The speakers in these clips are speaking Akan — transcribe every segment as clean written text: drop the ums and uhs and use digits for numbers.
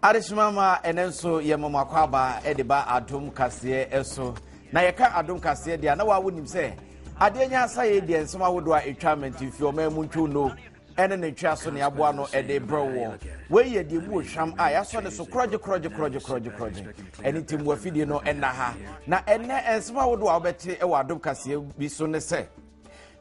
Adehyema ma ɛnɛ nso yɛ mɔmɔ akwaaba de ba adom kaseɛ so. Na yɛka adom kaseɛ deɛ na wawo nim sɛ adeɛ nya asa yɛ deɛ nsɛm ahodoɔ a ɛtwa amantimfie ɔman mu ntwo no ɛne ne ntwea so ne aboa no ɛde brɛ wɔ. Wei yɛ deɛ mu ohwam a yɛasɔ ne so korɔgye korɔgye korɔgye korɔgye korɔgye. Ɛne nti mu afidie no ɛna ha. Na ɛnɛ nsɛm ahodoɔ a wobɛte ɛwɔ adom kaseɛ bi so ne sɛ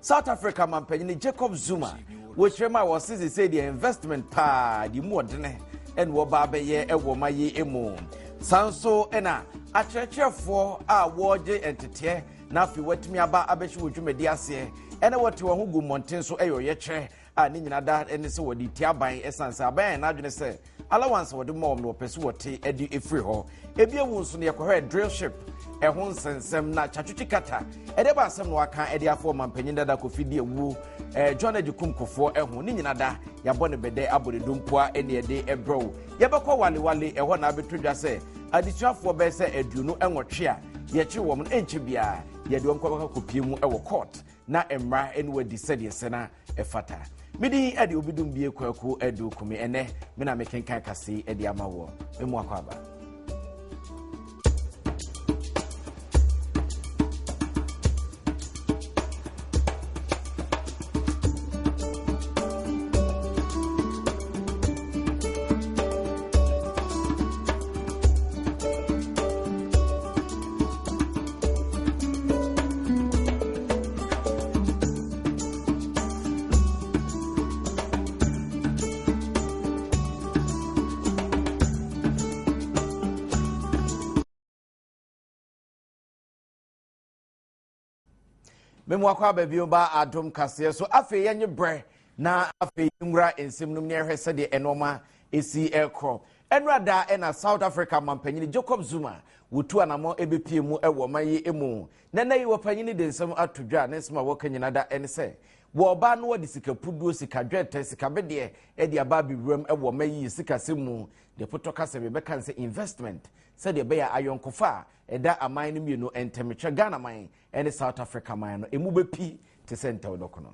South Africa mampanyini Jacob Zuma wɔkyerɛ mu a wɔse sesei deɛ investment paa deɛ mu ɔdene ɛna wɔba abɛyɛ ɛwɔ ma yi mu. Saa nso ɛna akyerɛkyerɛfoɔ a wɔregye nteteɛ na afei wɔatumi aba abɛhyɛ wɔ dwumadi aseɛ ɛna wɔte wɔn ho gu mmɔnten so ɛyɛ ɔyɛkyerɛ a ne nyina da ne sɛ wɔde tia aban ɛsiane sɛ aban ayɛ n'adwene sɛ allowance a wɔde ma wɔn no wɔpɛ sɛ wɔte de ɛfiri hɔ. Ebi ewu nso no yɛkɔhwɛ drill ship ɛho nsɛnsɛm na Kyatwitwi kata ɛde ba asɛm na waka ɛde afɔ ɔmampanyin dada Kofi di awuo ɛɛ John Agyekum Kofoɔ ɛho ne nyina da yɛabɔ ne bɛdɛ abɔ ne dompoa ɛne ɛde ɛbrɛ wo. Yɛbɛkɔ walewale ɛhɔ na abɛto dwa sɛ adesuafoɔ bɛyɛ sɛ 28 a yɛkyere wɔn no ɛnkyɛ biara yɛde wɔn kɔbɛkɔ kɔpie mu ɛwɔ court na mmara ne wadi sɛdeɛ sɛ na ɛfata. Me din ɛde Obidum Bie Kwaku Adu Kumi. Ɛnɛ me na mekenkan kase yi ɛde ama woɔ. Me mu akɔ aba. Memu akɔ aba bio ba adom kaseɛ so. Afei yɛnye brɛ na afei nwura nsɛm nom ne ɛhwɛ sɛdeɛ ɛnoɔma ɛsi ɛkorɔ. Ɛnora da ɛna South Africa mampanyini Jacob Zuma wɔtu anamɔ ɛbɛpie mu ɛwɔ ɔman yi mu. Na nnɛ yi wɔpanyini de nsɛm ato dwa a ne nsɛm a wɔka nyina da ɛne sɛ wɔ ɔbaa no wɔde sika puduo, sika dwɛtɛ, sika bedeɛ ɛde aba abɛwuram ɛwɔ ɔman yi sikasɛm mu. Deɛ potɔ ka sɛ yɛbɛka no sɛ investment sɛdeɛ ɛbɛyɛ ayɔnkofa a ɛda aman no mmienu ntam, kyerɛ Ghana man ne South Africa man no, emu bɛpi te sɛ ntɛw dɔkono.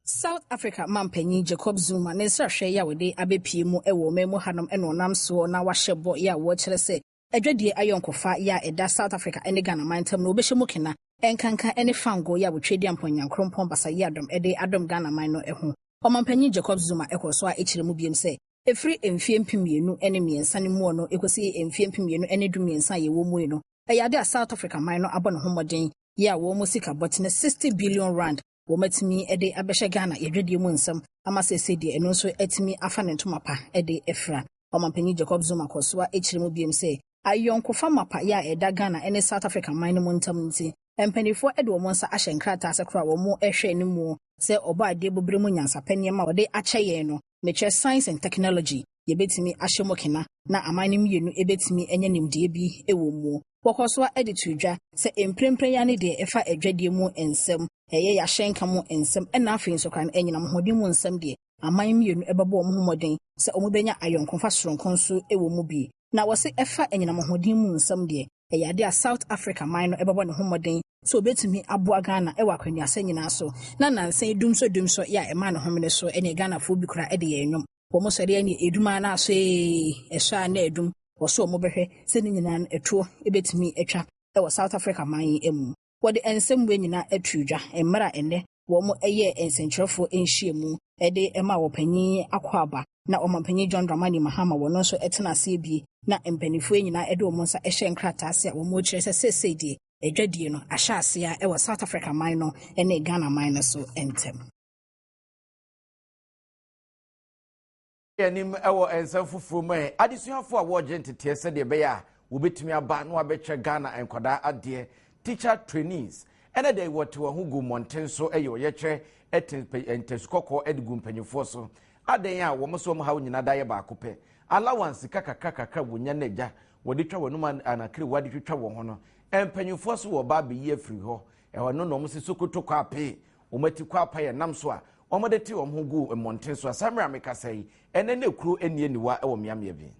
South Africa manpanyin Jacob Zuma ne nsrahwɛ yi a wɔde abɛpue mu wɔ ɔman mu hanom na ɔnam soɔ na wahyɛ bɔ yi a wɔkyerɛ sɛ adwadie ayɔnkofa yi a ɛda South Africa ne Ghana man ntam no wɔbɛhyɛ mu kena nkanka ne fango yi a wɔtwa di ampɔnyankorɔmpɔn basayi adɔm de adɔm Ghana man no ho. Ɔmanpanyin Jacob Zuma kɔɔ so a ɛkyerɛ mu biom sɛ ɛfiri mfeɛ 2003 no mu no ɛkɔsi mfeɛ 2013 a yɛwɔ mu yi no, ɛyɛ ade a South Africa man no abɔ ne ho mmɔden yi a wɔn mu sika bɔtene 60 billion rand wɔn atumi de abɛhyɛ Ghana yɛdwadie mu nsɛm ama sɛsɛ deɛ ɛno nso atumi afa ne ntoma pa de afira. Ɔmanpanyin Jacob Zuma kɔ so a ɛkyerɛ mu biom sɛ ayɔnkofa mapa yɛ a ɛda Ghana ne South Africa man no mu ntam nti mpanimfoɔ de wɔn nsa ahyɛ nkrataa ase koraa wɔn hwɛ anim sɛ ɔbɔ adeɛ bobere mu nyansapɛ nneɛma a wɔde akyɛ yɛn no, mekyerɛ science and technology, yɛbɛtumi ahyɛ mu kena na aman no mmienu bɛtumi anya nimdeɛ bi wɔ mu. Wɔkɔ so de to dwa sɛ mprempren ya ne deɛ ɛfa adwadie mu nsɛm, ɛyɛ yɛahyɛnka mu nsɛm, ɛna afei nso koraa no anyinam ahoɔden mu nsɛm deɛ aman mmienu bɛbɔ wɔn ho mmɔden sɛ wɔn bɛnya ayɔnkofa soronko nso wɔ mu bi. Na wɔse ɛfa anyinam ahoɔden mu nsɛm deɛ ɛyɛ ade a South Africa man no bɛbɔ ne ho mmɔden sɛ obetumi aboa Ghana wɔ akwannuasa nyinaa so. Na nansa yi dumso dumso yɛ a ɛma ne homene so ne Ghanafoɔ bi koraa de yɛn nnwom. Wɔn sɔre ne edum a na aso ee ɛsɔ a na edum. Wɔso wɔn bɛhwɛ sɛ ne nyinaa no ɛtoɔ ebetumi atwa wɔ South Africa man yi mu. Wɔde nsɛm wei nyinaa ato dwa mmerɛ a ɛnnɛ wɔn yɛ nsɛnkyerɛfoɔ nhyiamu de ma wɔpanyin akɔ na ɔmanpanyin John Dramani Mahama wɔn nso tena aseɛ bie na mpanimfoɔ nyinaa de wɔn nsa hyɛ nkrataa ase a wɔn rekyerɛ sɛ seesei deɛ adwadie no ahyɛ aseɛ wɔ South Africa man no ne Ghana man no so ntɛm. Anim wɔ nsɛm foforɔ mu ɛ adesuafoɔ a wɔregye nteteɛ sɛdeɛ ɛbɛyɛ a wɔbɛtumi aba na wɔabɛkyerɛ Ghana nkwadaa adeɛ, teacher trainees, ɛna deɛ wɔte wɔn ho gu mmɔnten so yɛ ɔyɛkyerɛ ɛte ntasu kɔkɔɔ de gu mpanyinfoɔ so. Adan a wɔn so wɔn haw nyinaa da yɛ baako pɛ, allowance sika kakra kakra wɔnya no agya wɔde twa wɔn anum anakerewa de twitwa wɔn ho no, mpanyinfoɔ so wɔ ba abɛyi afiri hɔ. Ɛhɔ no na wɔn si Sokoto kɔ apee wɔn ati kɔ apa yɛ nam so a wɔde te wɔn ho gu mmɔnten so. Asammerɛ a mekasa yi, ɛnɛ na ekuro nni aniwa wɔ mmeammea bi.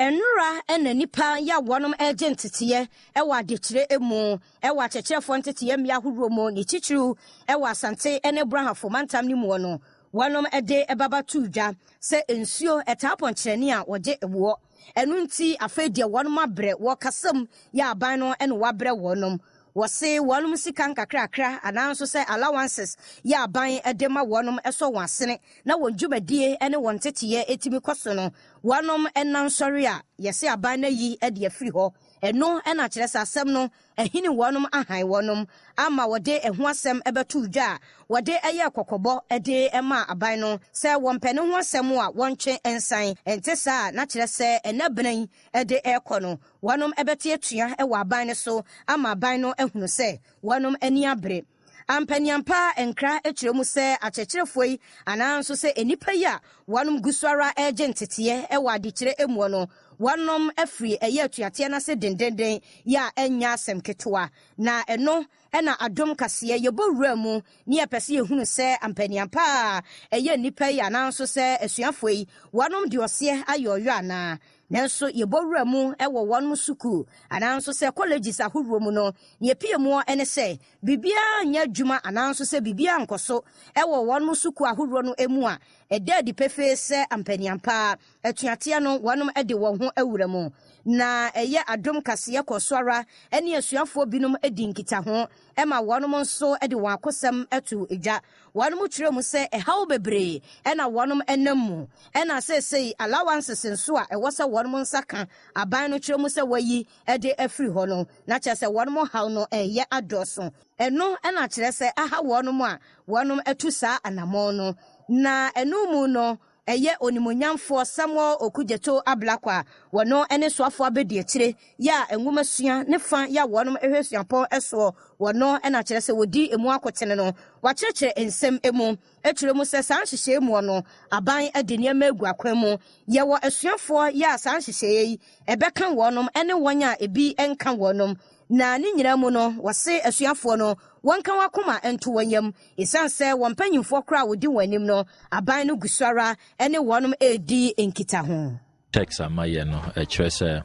Nnora na nnipa yɛ a wɔnom regye nteteɛ wɔ adekyerɛ mu wɔ akyerɛkyerɛfoɔ nteteɛ mmea ahoroɔ mu ne titiriw wɔ Asante ne Brahafo mantam no muɔ no, wɔnom de baba too dwa sɛ nsuo taa pɔnkyerɛne a wɔgye woɔ. Ɛno nti afei deɛ wɔnom abrɛ wɔ kasa mu yɛ aban no na wɔabrɛ wɔnom. Wɔse wɔnom sika nkakrakra anaa nso sɛ allowances yɛ aban de ma wɔnom sɔ wɔn asene na wɔn dwumadie ne wɔn nteteɛ tumi kɔ so no, wɔnom nna nsɔre a yɛse aban no ayi de afiri hɔ. Ɛno na kyerɛ sɛ asɛm no ahini wɔnom ahan wɔnom ama wɔde ɛho asɛm bɛtoo dwa a wɔde yɛɛ kɔkɔbɔ de maa aban no sɛ wɔmpɛ ne ho asɛm a wɔntwe nsan, ɛnte saa a na kyerɛ sɛ ɛnɛ bena yi de rekɔ no wɔnom bɛte atua wɔ aban no so ama aban no ahunu sɛ wɔnom ani abere. Ampaniampa nkra kyerɛ mu sɛ akyerɛkyerɛfoɔ yi anaa nso sɛ nnipa yi a wɔnom gu so ara regye nteteɛ wɔ adekyerɛ muo no, wɔnom afiri ɛyɛ atuateɛ no ase dendenden yɛ a ɛnyɛ asɛm ketewa. Na ɛno na adom kaseɛ yɛbɔ wura mu ne yɛpɛ sɛ yɛhunu sɛ ampaniampa a ɛyɛ nnipa yi anaa nso sɛ asuafoɔ yi wɔnom de ɔseɛ ayɛ ɔyɔ anaa. Nanso yɛbɔ wura mu wɔ wɔnom sukuu anaa nso sɛ colleges ahoroɔ mu no, nea ɛpie muɔ ne sɛ biribiara nyɛ adwuma anaa nso sɛ biribiara nkɔ so wɔ wɔnom sukuu ahoroɔ no mu a, ɛda adi pefee sɛ ampaniampa atuateɛ no wɔnom de wɔn ho awura mu. Na ɛyɛ adom kaseɛ kɔ so ara ne asuafoɔ binom di nkitaho ma wɔnom nso de wɔn akosɛm to dwa. Wɔnom kyerɛ mu sɛ ɛhaw bebree na wɔnom nam mu, ɛna seesei allowances nso a ɛwɔ sɛ wɔnom nsa ka aban no kyerɛ mu sɛ wɔayi de afiri hɔ no, na kyerɛ sɛ wɔnom haw no reyɛ adɔɔso. Ɛno na kyerɛ sɛ aha wɔnom a wɔnom atu saa anamɔn no. Na ɛno mu no, Ɛyɛ Onimuonyamfoɔ Samuel Okudzeto Ablakwa a wɔno ne soafoɔ abɛdiakyire yɛ a nwomasua ne fa yɛ a wɔnom hwɛ suapɔn soɔ wɔno na kyerɛ sɛ wɔdi emu akotene no. Wakyerɛkyerɛ nsɛm mu kyerɛ mu sɛ saa nhyehyɛɛ muɔ no aban de nneɛma agu akwan mu. Yɛwɔ asuafoɔ yɛ a saa nhyehyɛeɛ yi ɛbɛka wɔnom ne wɔn a ebi nka wɔnom. Na ne nyinaa mu no wɔse asuafoɔ no wɔnka wɔn akoma nto wɔn yam Esiane sɛ wɔn mpanyimfoɔ koraa a wɔdi wɔn anim no, aban no gu so ara ne wɔn redi nkitaho. Text a mayɛ no ɛkyerɛ sɛ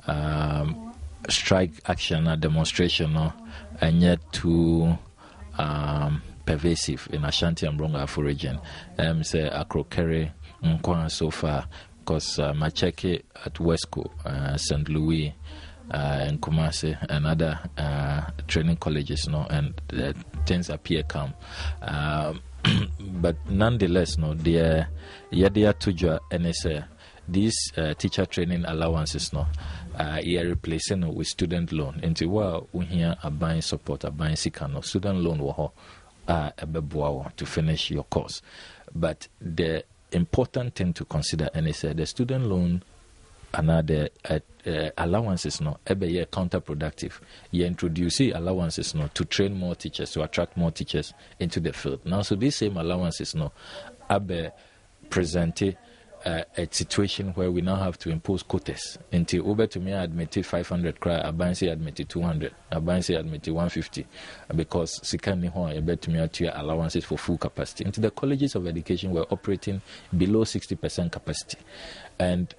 um, strike action na demonstration no ɛnyɛ too um, pervasive in Ashanti and Brong Ahafo region. Sɛ Akrokere nkoa so far. Cause ma check at Wesco, St. Louis, and Kumasi and other training colleges no, and things appear calm. But nonetheless, no, the yɛde ato dwa ɛne sɛ these teacher training allowances no, yɛ replacing no with student loan. Nti wo a wohia aban support, aban sika no, student loan wɔ hɔ a ɛbɛboa wo to finish your course. But the important thing to consider ɛne sɛ the student loan anaa the allowances no ɛbɛyɛ counterproductive. Yɛ introduce allowances no to train more teachers, to attract more teachers into the field. Nanso these same allowances no abɛ present a situation where we now have to impose quotas. Nti wobɛtumi admit 500 koraa, aban sɛ admit 200. Aban sɛ admit 150 because sika nni hɔ a yɛbɛtumi atua allowances for full capacity. Nti the colleges of education were operating below 60% capacity. And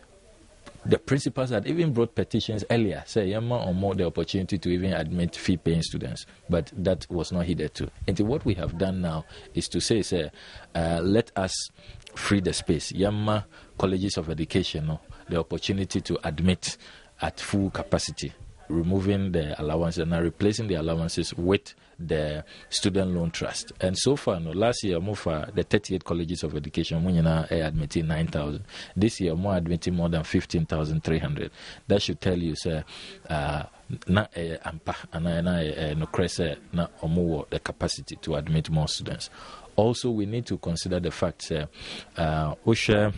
the principals had even brought petitions earlier, say yɛma ɔmo the opportunity to even admit fee-paying students, but that was not heeded to. Nti what we have done now is to say, say, let us free the space. Yɛma colleges of education no the opportunity to admit at full capacity, removing the allowances and replacing the allowances with the student loan trust. And so far, no, last year, more for the 38 colleges of education, mo nyinaa admitting 9,000. This year, more admitting more than 15,300. That should tell you, sir, na ampa anaa na nokorɛ sɛ na ɔmo wɔ the capacity to admit more students. Also, we need to consider the fact sɛ wohwɛ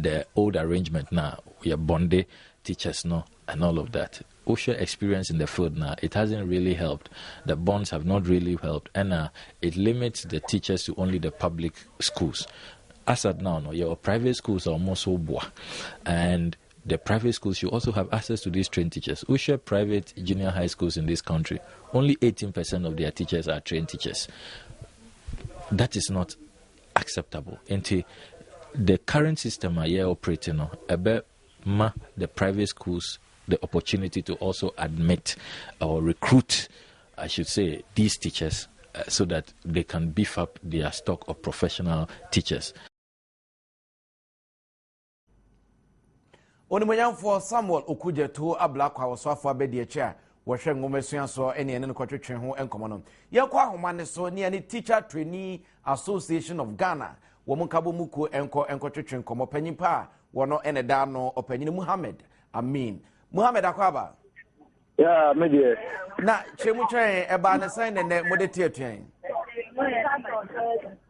the old arrangement na yɛ bɔnde teachers no and all of that. Wohwɛ experience in the field now, it hasn't really helped. The bonds have not really helped, and it limits the teachers to only the public schools. As at now, no, your private schools are almost so boa, and the private schools should also have access to these trained teachers. Wohwɛ private junior high schools in this country, only 18% of their teachers are trained teachers. That is not acceptable. Nti the current system a yɛ operating no, ɛbɛ ma the private schools the opportunity to also admit or recruit, I should say, these teachers so that they can beef up their stock of professional teachers. Onimuonyamfoɔ Samuel Okudzeto Ablakwa ɔsoafoɔ abadiakyiri a wɔhwɛ nwomasua soɔ ne ɛne no kɔtwetwe ho nkɔmmɔ no. Yɛnkɔ ahoma no so ne ɛne Teacher Trainee Association of Ghana wɔn nkabɔ mu kuo nkɔ nkɔtwetwe nkɔmmɔ. Panyin pa a wɔno ɛna ɛda ano ɔpanyin Muhammad Amin. Muhammad Akwaaba. Yeah, me deɛ. Na kyerɛ mu kyerɛ yɛn ɛbaa ne sɛn nɛnɛ mode te atua yi.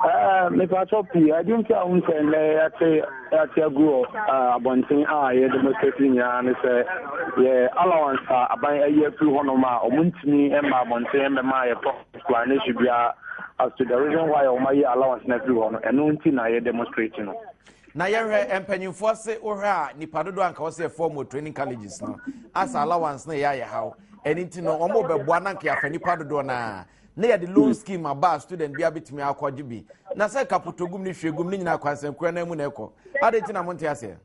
Eh, mepatɔ pii adi nti a wohu sɛ nnɛ yɛate yɛate agu wɔ eh, abɔnten a yɛ demonstrate nyinaa ne sɛ yɛ allowance a aban ayi afiri hɔnom a ɔmo ntumi mma abɔnten mmɛma yɛ proper explanation biara as to the reason why ɔmo ayi allowance no afiri hɔ no ɛno nti na yɛ demonstrate no. Na yɛhwɛ mpanyinfoɔ se wohwɛ a nipa dodoɔ anka wɔsɛ yɛ form wɔ training colleges no asa allowance no yɛ ayɛ haw ɛne nti no wɔn bɛboa na nka yɛafa nipa dodoɔ naa na yɛde loan scheme aba a student bi abɛtumi akɔgye bi na sɛ kapotogum ne hwiegum ne nyinaa kwansɛnkura no mu na ɛkɔ ade nti na monte aseɛ.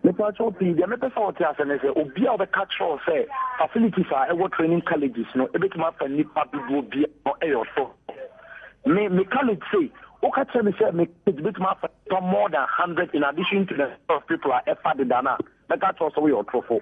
Mepa kyɛw pii, deɛ mepɛ sɛ wɔte ase ne sɛ obi a ɔbɛka kyerɛ wo sɛ facilities a ɛwɔ training colleges no ɛbɛtumi afa nnipa dodoɔ bi no ɛyɛ ɔtɔ. Me me college sei, woka kyerɛ me sɛ me college bɛtumi afa nnipa more than 100 in addition to the number of people a ɛfa deda no a, mɛka kyerɛ wo sɛ woyɛ ɔtorofo.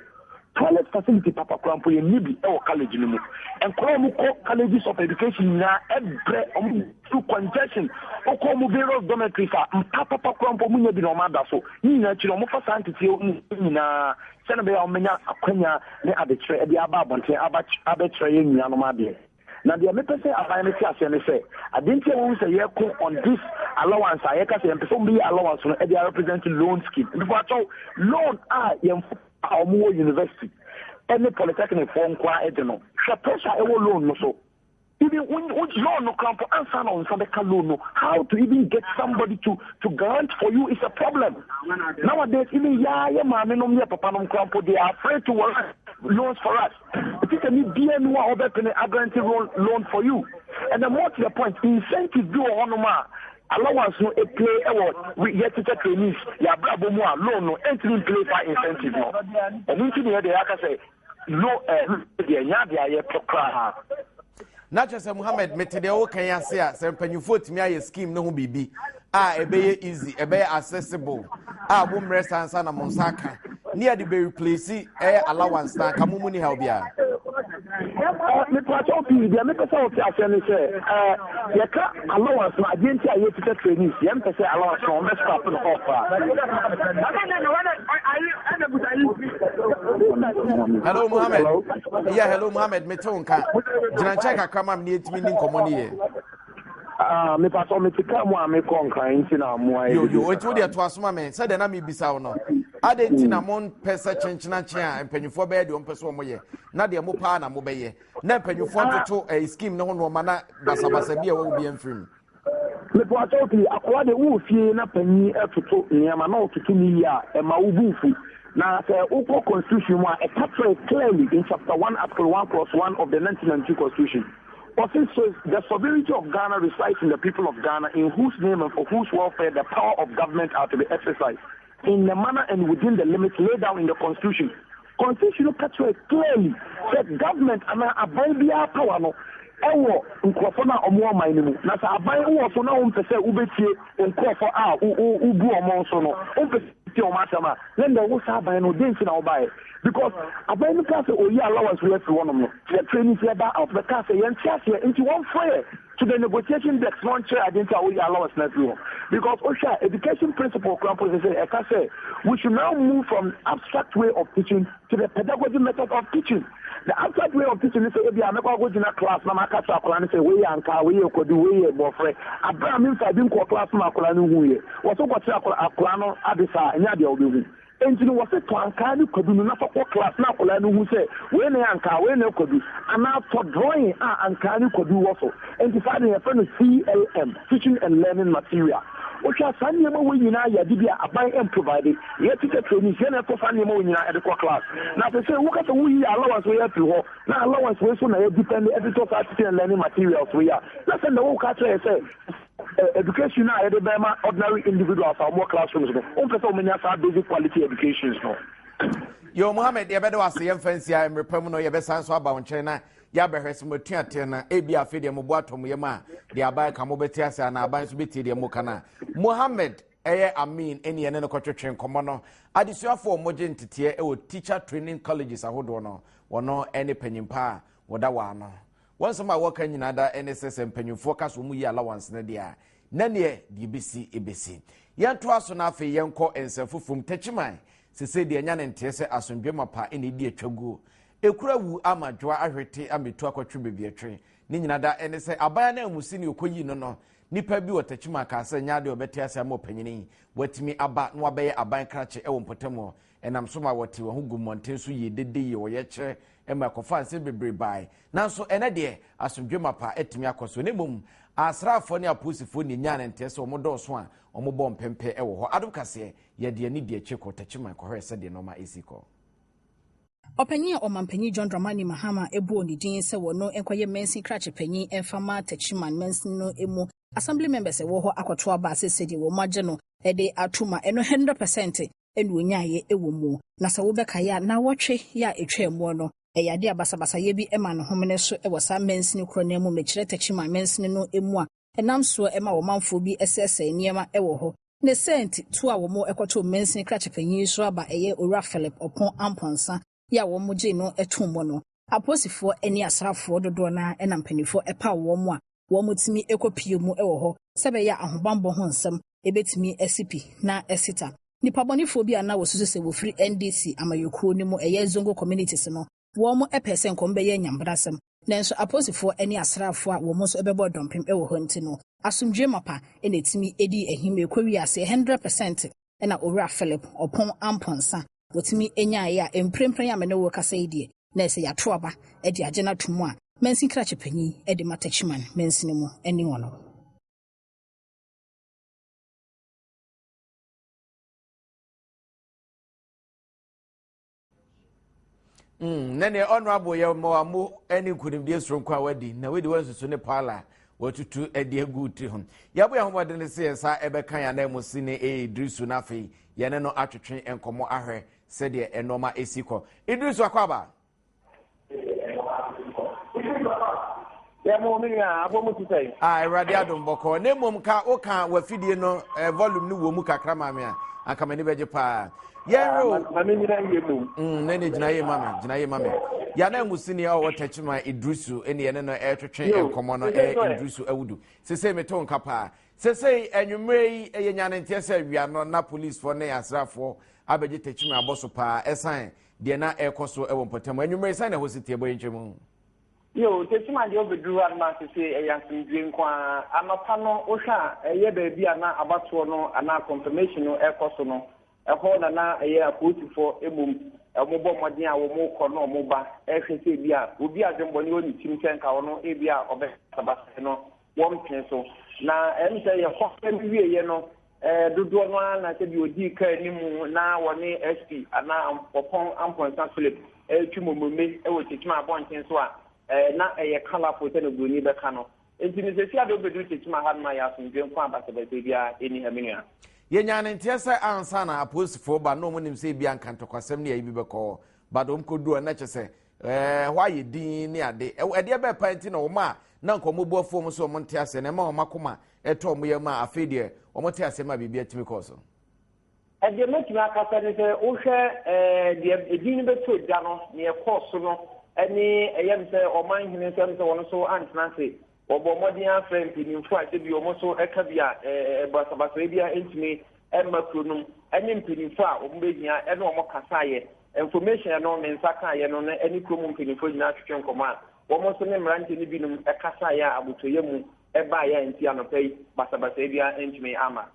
Toilet facility papa koraa mpo yɛnni bi wɔ college no mu. Nkwadaa a wɔkɔ colleges of education nyinaa brɛ wɔn through congestion. Wokɔ wɔn various dormitories a, mpa papa koraa mpo wɔnnya bi na wɔada so. Ne nyinaa akyi no, wɔfa saa nteteɛ mu nyinaa sɛdeɛ ɛbɛyɛ a wɔbɛnya akwanya ne adekyerɛ de aba abɔnten aba abɛkyerɛ yɛn nuanom adeɛ. Na deɛ mepɛ sɛ aban no te aseɛ ne sɛ, adeɛ nti a wɔhu sɛ yɛko on this allowance a yɛka sɛ yɛmpɛ sɛ wɔbɛyi allowance no de arepresent loan scheme. Mepakyɛw, loan a yɛn a wɔwɔ university ne polytechnic foɔ nko ara de no, hwɛ pressure a ɛwɔ loan no so. Even loan no koraa mpo ansa na wo nsa bɛka loan no, how to even get somebody to to grant for you is a problem. Nowadays even yaa yɛ maame nom yɛ papa nom koraa mpo they are afraid to warrant loans for us. Teacher ni bia ni hɔ a ɔbɛpene agrante loan loan for you. And then more to the point, incentive bi wɔ hɔnom a allowance no play wɔ yɛ teacher trainees yɛ abrabɔ mu a loan no ɛntumi mplay saa incentive no. Ɛno nti na yɛde yɛaka sɛ lo eh, deɛ ɛnyɛ adeɛ a yɛpɛ koraa. Na kyerɛ sɛ Muhammad mete deɛ woka yi ase a sɛ mpanyinfoɔ tumi ayɛ scheme no ho biribi a ɛbɛyɛ easy ɛbɛyɛ accessible a mo mmerɛ saa nsa na mo nsa aka ne yɛde bɛ replace ɛyɛ allowance na anka mo mu ni haw biara. Mepatɔ pii deɛ mepɛ sɛ wote aseɛ ne sɛ yɛka allowance no adeɛ nti a yɛtita trainees yɛmpɛ sɛ allowance no wɔbɛ scrap no off a. Hello Muhammad. Yeah, hello Muhammad. Mete wo nka. Gyina nkyɛn kakra ma me ne yɛntumi ni nkɔmmɔ no yie. Ah, mepatɔ mete kaa mu a mekɔ nkran nti na mo ayɛ. Yo yo, nti wo deɛ to aso ma me sɛdeɛ na mebisa wo no. Adɛn nti na mompɛ sɛ kyenkyenakyen a mpanyinfoɔ bɛyɛ deɛ wɔmpɛ sɛ wɔyɛ na deɛ mo paa na mobɛyɛ na mpanyinfoɔ ntoto eh, scheme no ho nneɛma na basabasa bi a ɛwɔ wo bi amfiri mu. Mepatɔ pii akwadaa deɛ wowɔ fie na panyin ɛtoto nneɛma na ɔtoto ne yie a ɛma wo bu mfu. Na sɛ wokɔ constitution mu a ɛka kyerɛ clearly in chapter 1 article 1 clause 1 of the 1992 constitution. Ɔse so the sovereignty of Ghana resides in the people of Ghana in whose name and for whose welfare the power of government are to be exercised in the manner and within the limits laid down in the constitution. Constitution no ka kyerɛ clearly sɛ government anaa aban biara power no ɛwɔ nkurɔfoɔ no a wɔwɔ ɔman no mu. Na sɛ aban wɔ so na wompɛ sɛ wobɛtie nkurɔfoɔ a wobu wɔn so no, wompɛ sɛ wobɛtie wɔn asɛm a, na ndɛ wo saa aban no dɛn nti na wobaeɛ? Because aban no kaa sɛ ɔyi allowance wei afiri hɔnom no, sɛ trainees yɛbaa out bɛkaa sɛ yɛnte aseɛ nti wɔmfrɛ yɛ to the negotiation desk na ɔnkyerɛ adeɛ nti a woyi allowance no afiri hɔ. Because wohwɛ a education principle koraa mpo sɛ ɛka sɛ we should now move from abstract way of teaching to the pedagogy method of teaching. The abstract way of teaching ne sɛ ebia mɛkɔ akɔgyina class na maka kyerɛ akwadaa no sɛ wei yɛ ankaa, wei yɛ kwadu, wei yɛ bɔɔfrɛ. Aberɛ a memfaa bi nkɔɔ class ma akwadaa no nhuiɛ. Wɔ so kɔkyerɛ akwadaa no ade saa a, ɛnyɛ adeɛ a wobɛhu. Enti no wɔse tɔ ankaa ne kwadu no na fa kɔ class na akwadaa no hu sɛ wei na ɛyɛ ankaa, wei na ɛyɛ kwadu. Anaa tɔ drawing a ankaa ne kwadu wɔ so. Enti saa de no yɛfrɛ no TLM, Teaching and Learning Material. Wohwɛ a saa nneɛma wei nyinaa yɛ ade bi a aban mprovide. Yɛ teacher trainees yɛn na yɛtɔ saa nneɛma wei nyinaa de kɔ class. Na sesei woka sɛ woyi allowance wei afiri hɔ na allowance wei so na yɛ depend de tɔ saa teaching and learning materials wei a, na sɛ nnɛ woka kyerɛ yɛ sɛ. Education no a yɛde bɛma ordinary individuals a wɔwɔ classrooms no, wompɛ sɛ wɔnya saa basic quality educations no. Yo, Mohammed, yɛbɛda wo ase. Yɛmfa nsia mmerɛ pa mu no, yɛbɛsan so aba wo nkyɛn na yɛabɛhwɛ sɛ moatua teɛ no. Ebi afei deɛ mobo atɔ mo yam a, deɛ aban ka mobɛte ase anaa aban nso bɛtie deɛ moka no a. Mohammed ɛyɛ Amin ɛne yɛne no kɔtwetwe nkɔmmɔ no. Adesuafoɔ a wɔgye nteteɛ wɔ teacher training colleges ahodoɔ no, wɔno ɛne panyimpa a wɔda wɔ ano. Wɔn nsɛm a wɔka nyinaa da ne sɛ sɛ mpanyimfoɔ ka sɛ wɔn yi allowance no deɛ a, na neɛ deɛ ebesi ebesi. Yɛntoa so na afei yɛnkɔ nsɛm foforɔ mu. Takyiman, sesei deɛ anya ne nteɛ sɛ asomdwe mapa na edi atwa guo. Ekura wu ama dwoa ahwete ama etu akɔtwe baabi ɛtwe. Ne nyinaa da ne sɛ aban ananmusi ne ɔkɔyii no no, nipa bi wɔ Takyiman kaa sɛ nyɛ adeɛ a ɔbɛte ase ama ɔpanyini yi watumi aba na wabɛyɛ aban krakye wɔ mpɔtam hɔ. Ɛnam so ma wɔtee wɔn ho guu mmɔnten so yii dede yii ɔyɛkyerɛ ma ɛkɔfaa nsɛm bebree bae. Nanso ɛnnɛ deɛ, asomdwoe mapa atumi akɔ so, na mmom asraafoɔ ne apolisifoɔ na ɛnyaa no nteɛ sɛ wɔdɔɔso a wɔbɔ mpɛmpɛ wɔ hɔ. Adom Kaseɛ, yɛde yɛn ani di akyire kɔɔ Techiman kɔhwɛɛ sɛdeɛ nnoɔma resi kɔ. Ɔpanyin a Ɔmanpanyin John Dramani Mahama bɔɔ ne din sɛ wɔno nkɔyɛ mansin krakye panyin mfa ma Techiman mansini no mu Assembly members a ɛwɔ hɔ akɔto aba a seesei deɛ wɔagye no de atom a ɛno 100% na ɔnyaeɛ wɔ mu. Na sɛ wobɛkaeɛ a, nnawɔtwe yɛ a ɛtwaa muo no, ɛyɛ adeɛ a basabasayɛ bi maa ne homene so wɔ saa mansini korɔ no ara mu, mekyerɛ Techiman mansini no mu a ɛnam soɔ ma ɔmanfoɔ bi sɛesɛe nneɛma wɔ hɔ. Ne saa nti, tuo a wɔkɔtoo mansini krakye panin yi so aba ɛyɛ Owura Philip Ɔpɔn Amponsah yi a wɔgyee no too mu no, apolisifoɔ ne asraafoɔ dodoɔ no ara na mpanimfoɔ paw wɔn a wɔtumi kɔpue mu wɔ hɔ sɛ ɛbɛyɛ a ahobammɔ ho nsɛm bɛtumi asi pi na asi ta. Nnipabɔnefoɔ bi a na wɔsusu sɛ wɔfiri NDC amanyɔkuo no mu, ɛyɛ Zongo communities no, wɔn pɛɛ sɛ nka wɔbɛyɛ anyambrasɛm, nanso apolisifoɔ ne asraafoɔ a wɔn nso bɛbɔɔ dɔmpem wɔ hɔ nti no, asomdwoeɛ mapa na ɛtumi dii ahim kɔwiee aseɛ 100% na Owura Philip Ɔpɔn Amponsah wɔtumi nyaeɛ a mprempren a me ne wo rekasa yi deɛ, na ɛsɛ yɛato aba de agye no ato mu a mansin krakye panyin de ma Techiman mansini mu ne ɔno. Na neɛ honorable yɛ mmoammo ne nkonimdie soronko a wadi na wadi wansusu ne paala watutu de agu tiri ho. Yɛabɔ yɛn ho mmɔden sɛ yɛn nsa ɛbɛka yɛn ananmusi ne Idrisu na afei yɛne no atwetwe nkɔmmɔ ahwɛ sɛdeɛ nneɛma esi kɔ. Idrisu akɔ aba. Yɛ mo me nua abɔ mu ti sɛ. Ah, Awurade adom bɔkɔ. Na mmom ka woka w'afidie no eh, volume no wɔ mu kakra ma me a, anka m'ani bɛgye paa. Yɛnhwɛ o. Ma me nyina yie mu. Ne ne gyina yie ma me, gyina yie ma me. Yana Musini a ɔwɔ Techiman Idrisu ne yɛne no ɛretwetwe nkɔmmɔ no ɛyɛ Idrisu Awudu. Sesei meto nka paa. Sesei anwummerɛ yi ɛyɛ nyanenteɛ sɛ awia no na policefoɔ ne asraafoɔ abɛgye Techiman abɔ so paa ɛsan deɛ na ɛrekɔ so wɔ mpɔtam. Anwummerɛ sɛn na ɛhɔ si teɛ bɔ yɛn nkyɛmu. Yo, Techiman deɛ wobɛduru hɔ a na sesei ɛyɛ asomdwoeɛ nko ara. Anɔpa no wohwɛ a ɛyɛ baabi a na abatoɔ no anaa confirmation no ɛrekɔ so no, Ɛhɔ na na ɛyɛ apolisifoɔ mmom wɔbɔ mmɔden a wɔkɔ na wɔba rehwɛ sɛ ebia obi a adwemmɔne wɔ ne tirim sɛ nka ɔno ebia ɔbɛyɛ no wɔmpene so. Na ɛm sɛ yɛkɔ no wieeɛ no dodoɔ no ara na sɛbi ɔdii kaa anim na wɔne SP anaa Ɔpɔn Amponsah Philip retwi mmommomme wɔ Kyekyima abɔnten so a na ɛyɛ colourful sɛdeɛ Buroni bɛka no. Enti no seesei ade wobɛduru Tekyima hanom a ɛyɛ asomdwoeɛ nko a basabasayɛ biara nni ha me nua. Yɛnyaa no nteɛ sɛ ansa na apolisifoɔ ba na wɔn nim sɛ ebia nka ntɔkwasɛm ne ayi bi bɛkɔ hɔ but wɔn kɔduru hɔ na kyɛ sɛ ɛɛ hɔ ayɛ din ne ade ɛdeɛ bɛɛ paa nti na wɔn a na nka wɔn bu afuo wɔn sɛ wɔn nte aseɛ na ɛma wɔn akoma ɛtɔ wɔn yam a afei deɛ wɔn te aseɛ ma biribi atumi kɔɔ so. Deɛ mɛtumi akasa ne sɛ wohwɛ deɛ edin no bɛtɔ dwa no, deɛ ɛkɔɔ so no ne ɛyɛ me sɛ ɔman hene nso ɛm sɛ wɔn nso antena ase. Wɔbɔɔ mmɔden ara frɛɛ mpanimfoɔ a sɛbi wɔn nso ka bi a basabasayɛ biara ntumi mma kuro no mu ne mpanimfoɔ a wɔn bɛhia ne wɔn kasaeɛ. Information no me nsa kaeɛ no ne kurom mpanimfoɔ nyinaa twetwe nkɔmmɔ a wɔn nso ne mmeranteɛ no binom kasaeɛ a abotɔyam mu baeɛ a nti anɔpa yi basabasayɛ biara ntumi amma.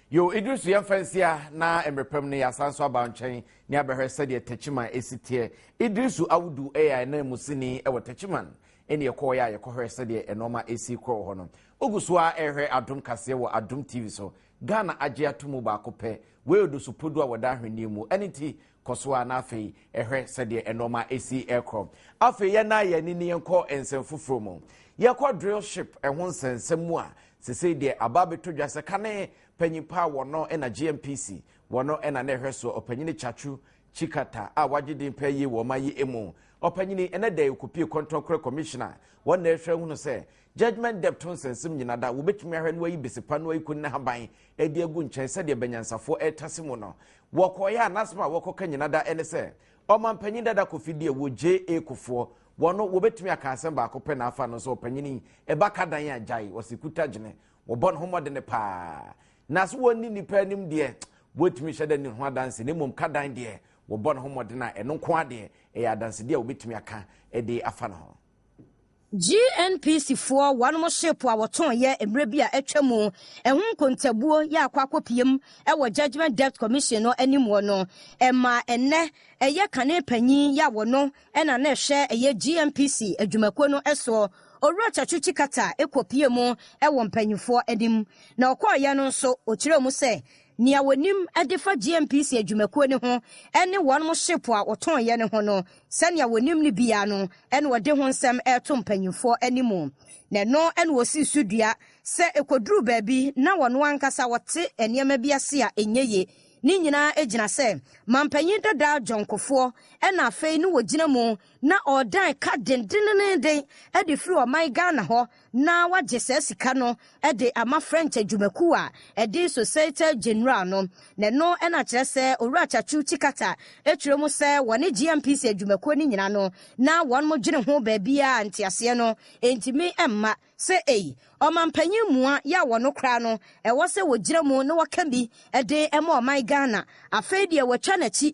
Yo, Idrisu yɛmfa nsia na mmerɛ pam no yɛasan nso aba nkyɛn ne abɛhwɛ sɛdeɛ Techiman ɛsi teɛ. Idrisu Awudu yɛ ananmusini wɔ Techiman ɛne ɛkɔɔyɛ a yɛkɔhwɛ sɛdeɛ nnoɔma ɛsi korɔ wɔ hɔ no. Wogu so ara ɛrehwɛ Adom Kaseɛ wɔ Adom TV so. Ghana agye ato mu baako pɛ. Wei Odosu Podu a wɔda ahwenneɛ mu. Ɛno nti kɔ so ara na afei ɛhwɛ sɛdeɛ nnoɔma ɛsi ɛkorɔ. Afei yɛn na yɛn ani ne yɛnkɔ nsɛm foforɔ mu. Yɛkɔ drill ship ɛho nsɛnsɛm mu a. Sesei deɛ aba abɛtɔ dwa sɛ kane panyin pa a wɔno na GNPC wɔno na na ɛhwɛ soɔ, Ɔpanyini Tsatsu Tsikata a wagye din paa yie wɔ ɔman yi mu. Ɔpanyini, ɛnɛ da yi ɔkɔpie Kɔntɔnkorɛ Commissioner, wɔn na ɛhwɛ hunu sɛ Judgement Debt ho nsɛnsɛm nyina da, wɔbɛtumi ahwɛ na wɔayi besepa na wɔayi koni n'ahaban de agu nkyɛn sɛdeɛ banyansafoɔ retase mu no. Wɔkɔeɛ a n'asɛm a wɔkɔka nyina da ne sɛ Ɔmanpanyin dada Kofi deɛ wɔ JA Kofoɔ wɔ no wɔbɛtumi aka asɛm baako pɛ na afa no sɛ ɔpanyin yi ɛba ka dan a gyae ɔse kuta gyene wɔbɔ ne ho mmɔdene paa na so wɔnni nnipa anim deɛ wɔtumi hyɛ da ni ho adanse na mmom ka dan deɛ wɔbɔ ne ho mmɔden a ɛno nko adeɛ ɛyɛ adansedeɛ a wɔbɛtumi aka de afa no ho. GNPC foɔ wɔnom ship a wɔtɔn yɛ mmerɛ bi a atwa mu ɛho nkontabuo yɛ akɔ akɔpiem wɔ Judgement Debt Commission no anim hɔ no ɛma ɛnnɛ ɛyɛ kane panyin yɛ a wɔno ɛna na ɛhwɛ ɛyɛ GNPC adwumakuo no soɔ Owura Tsatsu Tsikata kɔpie mu wɔ mpanyinfoɔ anim na ɔkɔɔyɛ no nso ɔkyerɛɛ mu sɛ nea wɔnim de fa GNPC adwumakuo no ho ne wɔnom ship a wɔtɔn yɛ no ho no Sɛnea wɔnim no biara no na wɔde ho nsɛm reto mpanyimfoɔ anim, na ɛno na wɔsii so dua sɛ ɛkɔduruu baabi na wɔn ankasa wɔte nneɛma bi ase a ɛnyɛ yie. Ne nyinaa gyina sɛ mampanyin dada John Kufuor na afei ne wɔgyina mu na ɔredan ka dendenenden de firi ɔman Ghana hɔ na wagye saa sika no de ama French adwumakuw a ɛde Societe Generale no, na ɛno na kyerɛ sɛ Owura Tsatsu Tsikata kyerɛ mu sɛ wɔne GMPC adwumakuo no nyina no na wɔn dwene ho baabiara nteaseɛ no ntumi mma sɛ ei ɔmanpanyin mua yɛ a wɔno koraa no ɛwɔ sɛ wɔgyina mu na wɔka bi de ma ɔman Ghana afei deɛ wɔatwa n'akyi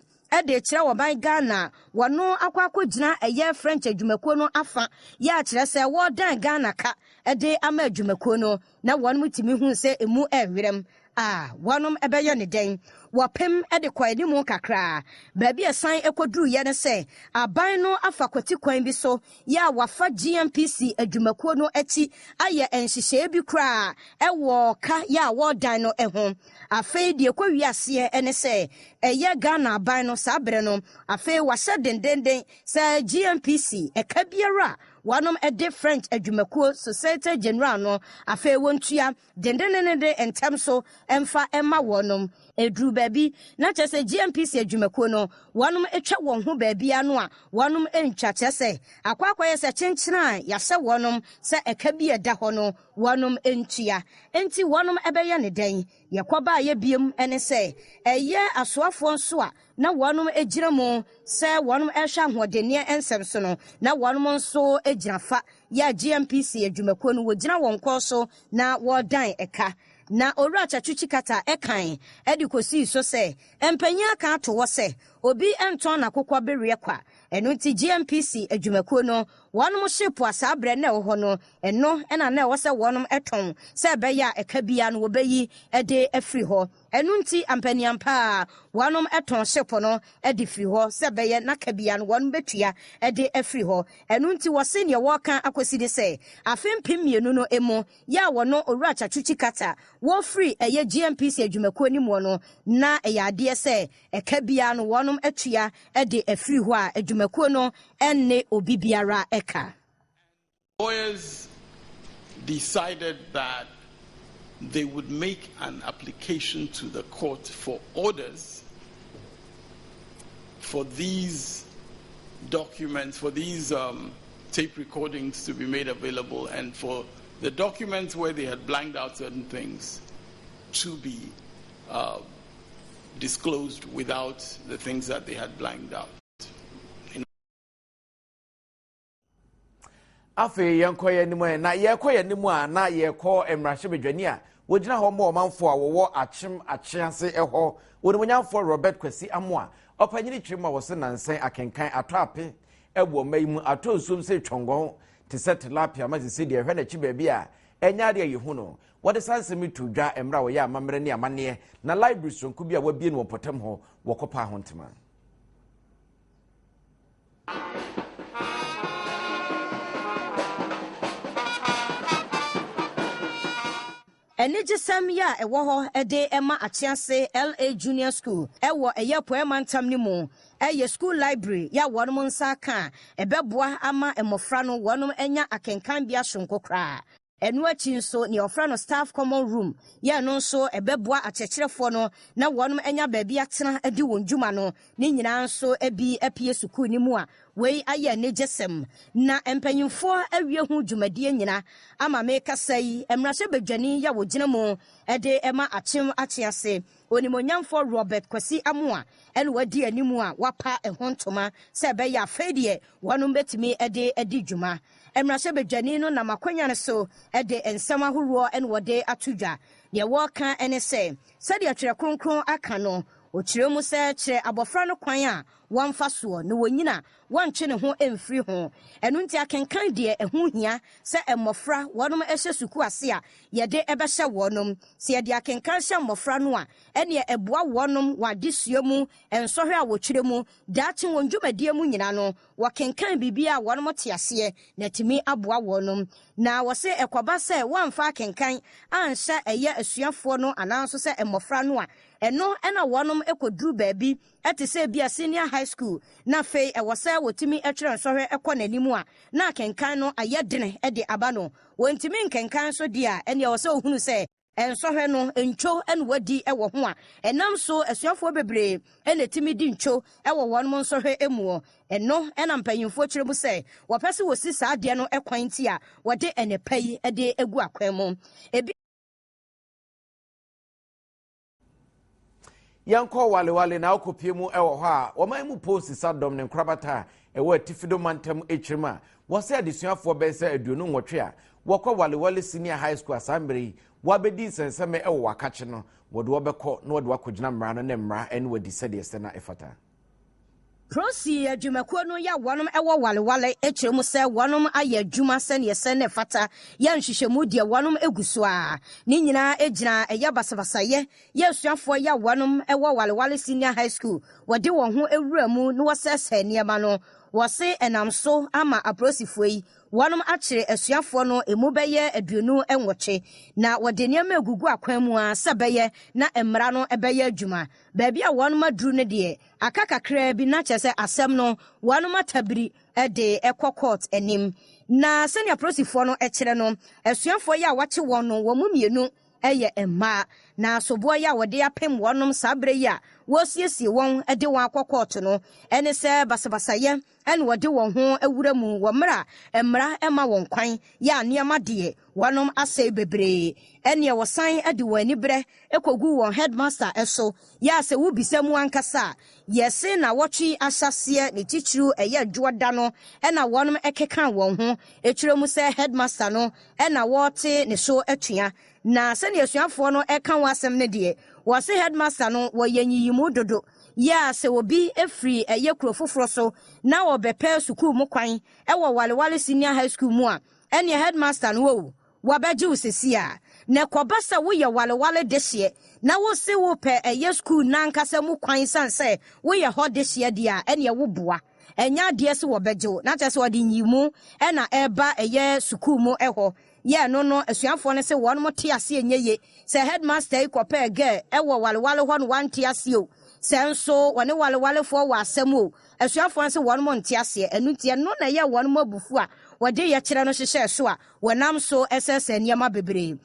de rekyerɛ ɔman Ghana a wɔno akɔ akɔgyina ɛyɛ French adwumakuo no afa yɛ akyerɛ sɛ wɔredan Ghana ka de ama adwumakuo no na wɔnom tumi hu sɛ ɛmu ɛnwerɛm a wɔnom ɛbɛyɛ ne dɛn. Wɔpem de kɔ anim kakra. Baabi a ɛsan kɔduruiɛ ne sɛ aban no afa kwati kwan bi so yɛ a wɔafa GMPC adwumakuo no akyi ayɛ nhyehyɛeɛ bi koraa wɔ ka yɛ a wɔredan no ho. Afei deɛ ɛkɔ wie aseɛ ne sɛ ɛyɛ Ghana aban no saa berɛ no afei wahyɛ dendenden sɛ GMPC ɛka biara a wɔnom de French adwumakuo Societe Generale no afei wɔntua dendendenden ntɛm so mfa mma wɔnom. Ɛduru baabi na kyerɛ sɛ GMPC adwumakuo no wɔnom twa wɔn ho baabiara no a wɔnom ntwa kyerɛ sɛ akɔ akɔyɛ sɛ kyenkyena a yɛahyɛ wɔnom sɛ ɛka bi a ɛda hɔ no wɔnom ntua. Enti wɔnom bɛyɛ no dɛn? Deɛ ɛkɔbaeɛ biom ne sɛ, ɛyɛ asoafoɔ nso a na wɔnom gyina mu sɛ wɔnom rehwɛ ahoɔdenneɛ nsɛm so no, na wɔnom nso gyina fa yɛ a GMPC adwumakuo no wɔgyina wɔn kɔn so na wɔredan ɛka. Na Owura Tsatsu Tsikata kan de kɔsii so sɛ, mpanyin aka ato hɔ sɛ obi ntɔn n'akokɔ bereɛ kwa. Ɛno nti GMPC adwumakuo no wɔnom hyee po a saa berɛ na ɛwɔ hɔ no Ɛno na na ɛwɔ sɛ wɔnom tɔn sɛ ɛbɛyɛ a ɛka biara no wɔbɛyi de afiri hɔ. Ɛno nti ampaniampa ara wɔnom tɔn ship no de firi hɔ sɛ ɛbɛyɛ na ka biara no wɔnom bɛtua de afiri hɔ. Ɛno nti wɔse neɛ wɔreka akɔsi ne sɛ afe 2000 no mu yɛ a wɔno Owura Tsatsu Tsikata wɔfiri ɛyɛ GNPC adwumakuo no muo no na ɛyɛ adeɛ sɛ ɛka biara no wɔnom atua de afiri hɔ a adwumakuo no nne obi biara ka. Lawyers decided that they would make an application to the court for orders for these documents, for these um, tape recordings to be made available, and for the documents where they had blanked out certain things to be uh, disclosed without the things that they had blanked out. Afei yɛnkɔ yɛn anim ɛ na yɛkɔ yɛn anim a na yɛkɔ mmarahyɛbadwani a wɔgyina hɔ ma ɔmanfoɔ a wɔwɔ akyem akyease hɔ onimonyamfoɔ Robert Kwasi Amoah ɔpanyini twere ma wɔse nansan akenkan atɔ ape ɛwɔ ɔma yi mu atɔ nsuom sɛ twɔngɔn te sɛ tilapia ma sese deɛ ɛhwɛ n'akyi baabi a ɛnyɛ adeɛ a yɛhu no wɔde saa nsɛm yi to dwa mmerɛ a wɔyɛ amammerɛ ne amanneɛ na library soronko bi a wɔabie no wɔ mpɔtam hɔ wɔkɔpaa ho ntoma. Anigyesɛm yi a ɛwɔ hɔ de ma Akyease LA Junior School wɔ ɛyɛ Apueɛ Mantam no mu yɛ school library yi a wɔnom nsa aka a ɛbɛboa ama mmɔfra no wɔnom anya akenkanbea soronko koraa. Ɛno akyi nso, nea wɔfrɛ no staff common room yɛ no nso ɛbɛboa akyerɛkyerɛfoɔ no na wɔnom anya baabi atena adi wɔn dwuma no. Ne nyinaa nso bi apue sukuu no mu a wei ayɛ anigyesɛm. Na mpanyimfoɔ awie ho dwumadie nyina ama mekasa yi, mmarahyɛbadwani yi a wɔgyina mu de ma Akyem Akyease, Onimuonyamfoɔ Robert Kwasi Amoah na wadi anim a wapa ɛho ntoma sɛ ɛbɛyɛ a afei deɛ wɔnom bɛtumi de adi dwuma. Mmarahyɛbadwani no nam akwanya no so de nsɛm ahoroɔ na wɔde ato dwa. Deɛ wɔreka ne sɛ, sɛdeɛ Twerɛ Kronkron aka no, ɔkyerɛ mu sɛ, Kyerɛ abɔfra no kwan a wɔmfa soɔ, na ɔnyini a, wɔntwe ne ho mfiri ho. Ɛno nti akenkan deɛ ɛho hia sɛ mmɔfra wɔnom hyɛ sukuu ase a yɛde bɛhyɛ wɔnom. Sɛ yɛde akenkan hyɛ mmɔfra no a, ɛneɛ ɛboa wɔnom wɔn adesua mu, nsɔhwɛ a wɔtwerɛ mu, daakye wɔn dwumadie mu nyina no, Wɔkenkan biribi a wɔnom te aseɛ na atumi aboa wɔnom. Na wɔse ɛkɔba sɛ wɔamfa akenkan anhyɛ ɛyɛ asuafoɔ no anaa nso sɛ mmɔfra no a, ɛno na wɔnom kɔduru baabi te sɛ ebia senior high school na afei ɛwɔ sɛ wɔtumi twerɛ nsɔhwɛ kɔ n'anim a, na akenkan no ayɛ dene de aba no. Wɔntumi nkenkan nso deɛ a, ɛnneɛ ɛwɔ sɛ wɔhunu sɛ Nsɔhwɛ no, ntwo na wɔadi wɔ ho a ɛnam so asuafoɔ bebree na ɛtumi di ntwo wɔ wɔn nsɔhwɛ muɔ. Ɛno na mpanyinfoɔ kyerɛ mu sɛ wɔpɛ sɛ wɔsi saa adeɛ no kwan nti a wɔde nnepa yi de gu akwan mu. Ebi. Yɛnkɔ Walewale na wokɔpie mu wɔ hɔ a, wɔman mu polisi sadɔm ne nkorabata a ɛwɔ atifido mantam akyirim a wɔsɛ adesuafoɔ bɛyɛ sɛ 28 a wɔkɔ Walewale Senior High School a saa mmerɛ yi wɔabɛdi nsɛnsɛmɛ wɔ wakakye no, wɔde wɔbɛkɔ na wɔde wakɔgyina mmara no ne mmara ne wɔadi sɛdeɛ ɛsɛ na ɛfata. Prosi adwumakuo no yɛ wɔnom wɔ Walewale kyerɛ mu sɛ wɔnom ayɛ adwuma sɛdeɛ ɛsɛ na ɛfata, yɛ nhwehwɛmu deɛ wɔnom gu so ara. Ne nyinaa gyina ɛyɛ basabasayɛ yɛ asuafoɔ yɛ wɔnom wɔ Walewale Senior High School wɔde wɔn ho wura mu na wɔsɛesɛe nneɛma no. Wɔse ɛnam so ama aprosifoɔ yi wɔnom akyere asuafoɔ no ɛmu bɛyɛ 28 na wɔde nneɛma regugu akwan mu ara sɛ ɛbɛyɛ na mmara no bɛyɛ adwuma. Baabi a wɔnom aduru no deɛ Aka kakraa bi na kyerɛ sɛ asɛm no wɔanom atabiri de kɔ court anim. Na sɛnea apolisifoɔ no kyerɛ no, asuafoɔ yi a wɔakye wɔn no, wɔn mu mmienu yɛ mmaa. Na soboɔ yi a wɔde apem wɔnom saa berɛ yi a wɔresiesie wɔn de wɔn akɔ court no ne sɛ basabasayɛ na wɔde wɔn ho awura mu wɔ mmerɛ a mmara mma wɔn kwan yɛ a nneɛma deɛ wɔnom asɛe bebree. Ɛneɛ wɔsan de wɔn aniberɛ kɔguu wɔn headmaster so yɛ a sɛ wobisa mu ankasa a yɛse nawɔtwe ahyɛaseɛ ne titiriw ɛyɛ dwoɔ da no na wɔnom keka wɔn ho kyerɛ mu sɛ headmaster no na wɔrete ne so atua. Na sɛdeɛ asuafoɔ no ka ho asɛm no deɛ wɔse headmaster no wɔyɛ nyiyimu dodo yɛ a sɛ obi firi ɛyɛ kuro foforɔ so na ɔbɛpɛ sukuu mu kwan wɔ Walewale Senior High School mu a ɛneɛ headmaster no o Wɔabɛgye wo sesie a, na ɛkɔba sɛ woyɛ walewale dehyeɛ na wose wopɛ ɛyɛ sukuu no ankasa mu kwan sane sɛ woyɛ hɔ dehyeɛ deɛ a, ɛneɛ woboa. Ɛnyɛ adeɛ sɛ wɔbɛgye wo. Na kyerɛ sɛ wɔde nyiyimu na ɛreba ɛyɛ sukuu mu hɔ. Yɛ ɛno no, asuafoɔ no se wɔnom te aseɛ nyɛ ye. Sɛ headmaster yi kɔpɛɛ girl wɔ walewale hɔ no wante aseɛ o, sɛ nso wɔne walewalefoɔ wɔ asɛm o, asuafoɔ no se wɔnom nte aseɛ. Ɛno nti ɛno na ɛyɛɛ wɔnom abufuo a wɔde yɛkyerɛ no hyehyɛɛ so a Wɔnam so sɛesɛe nneɛma bebree.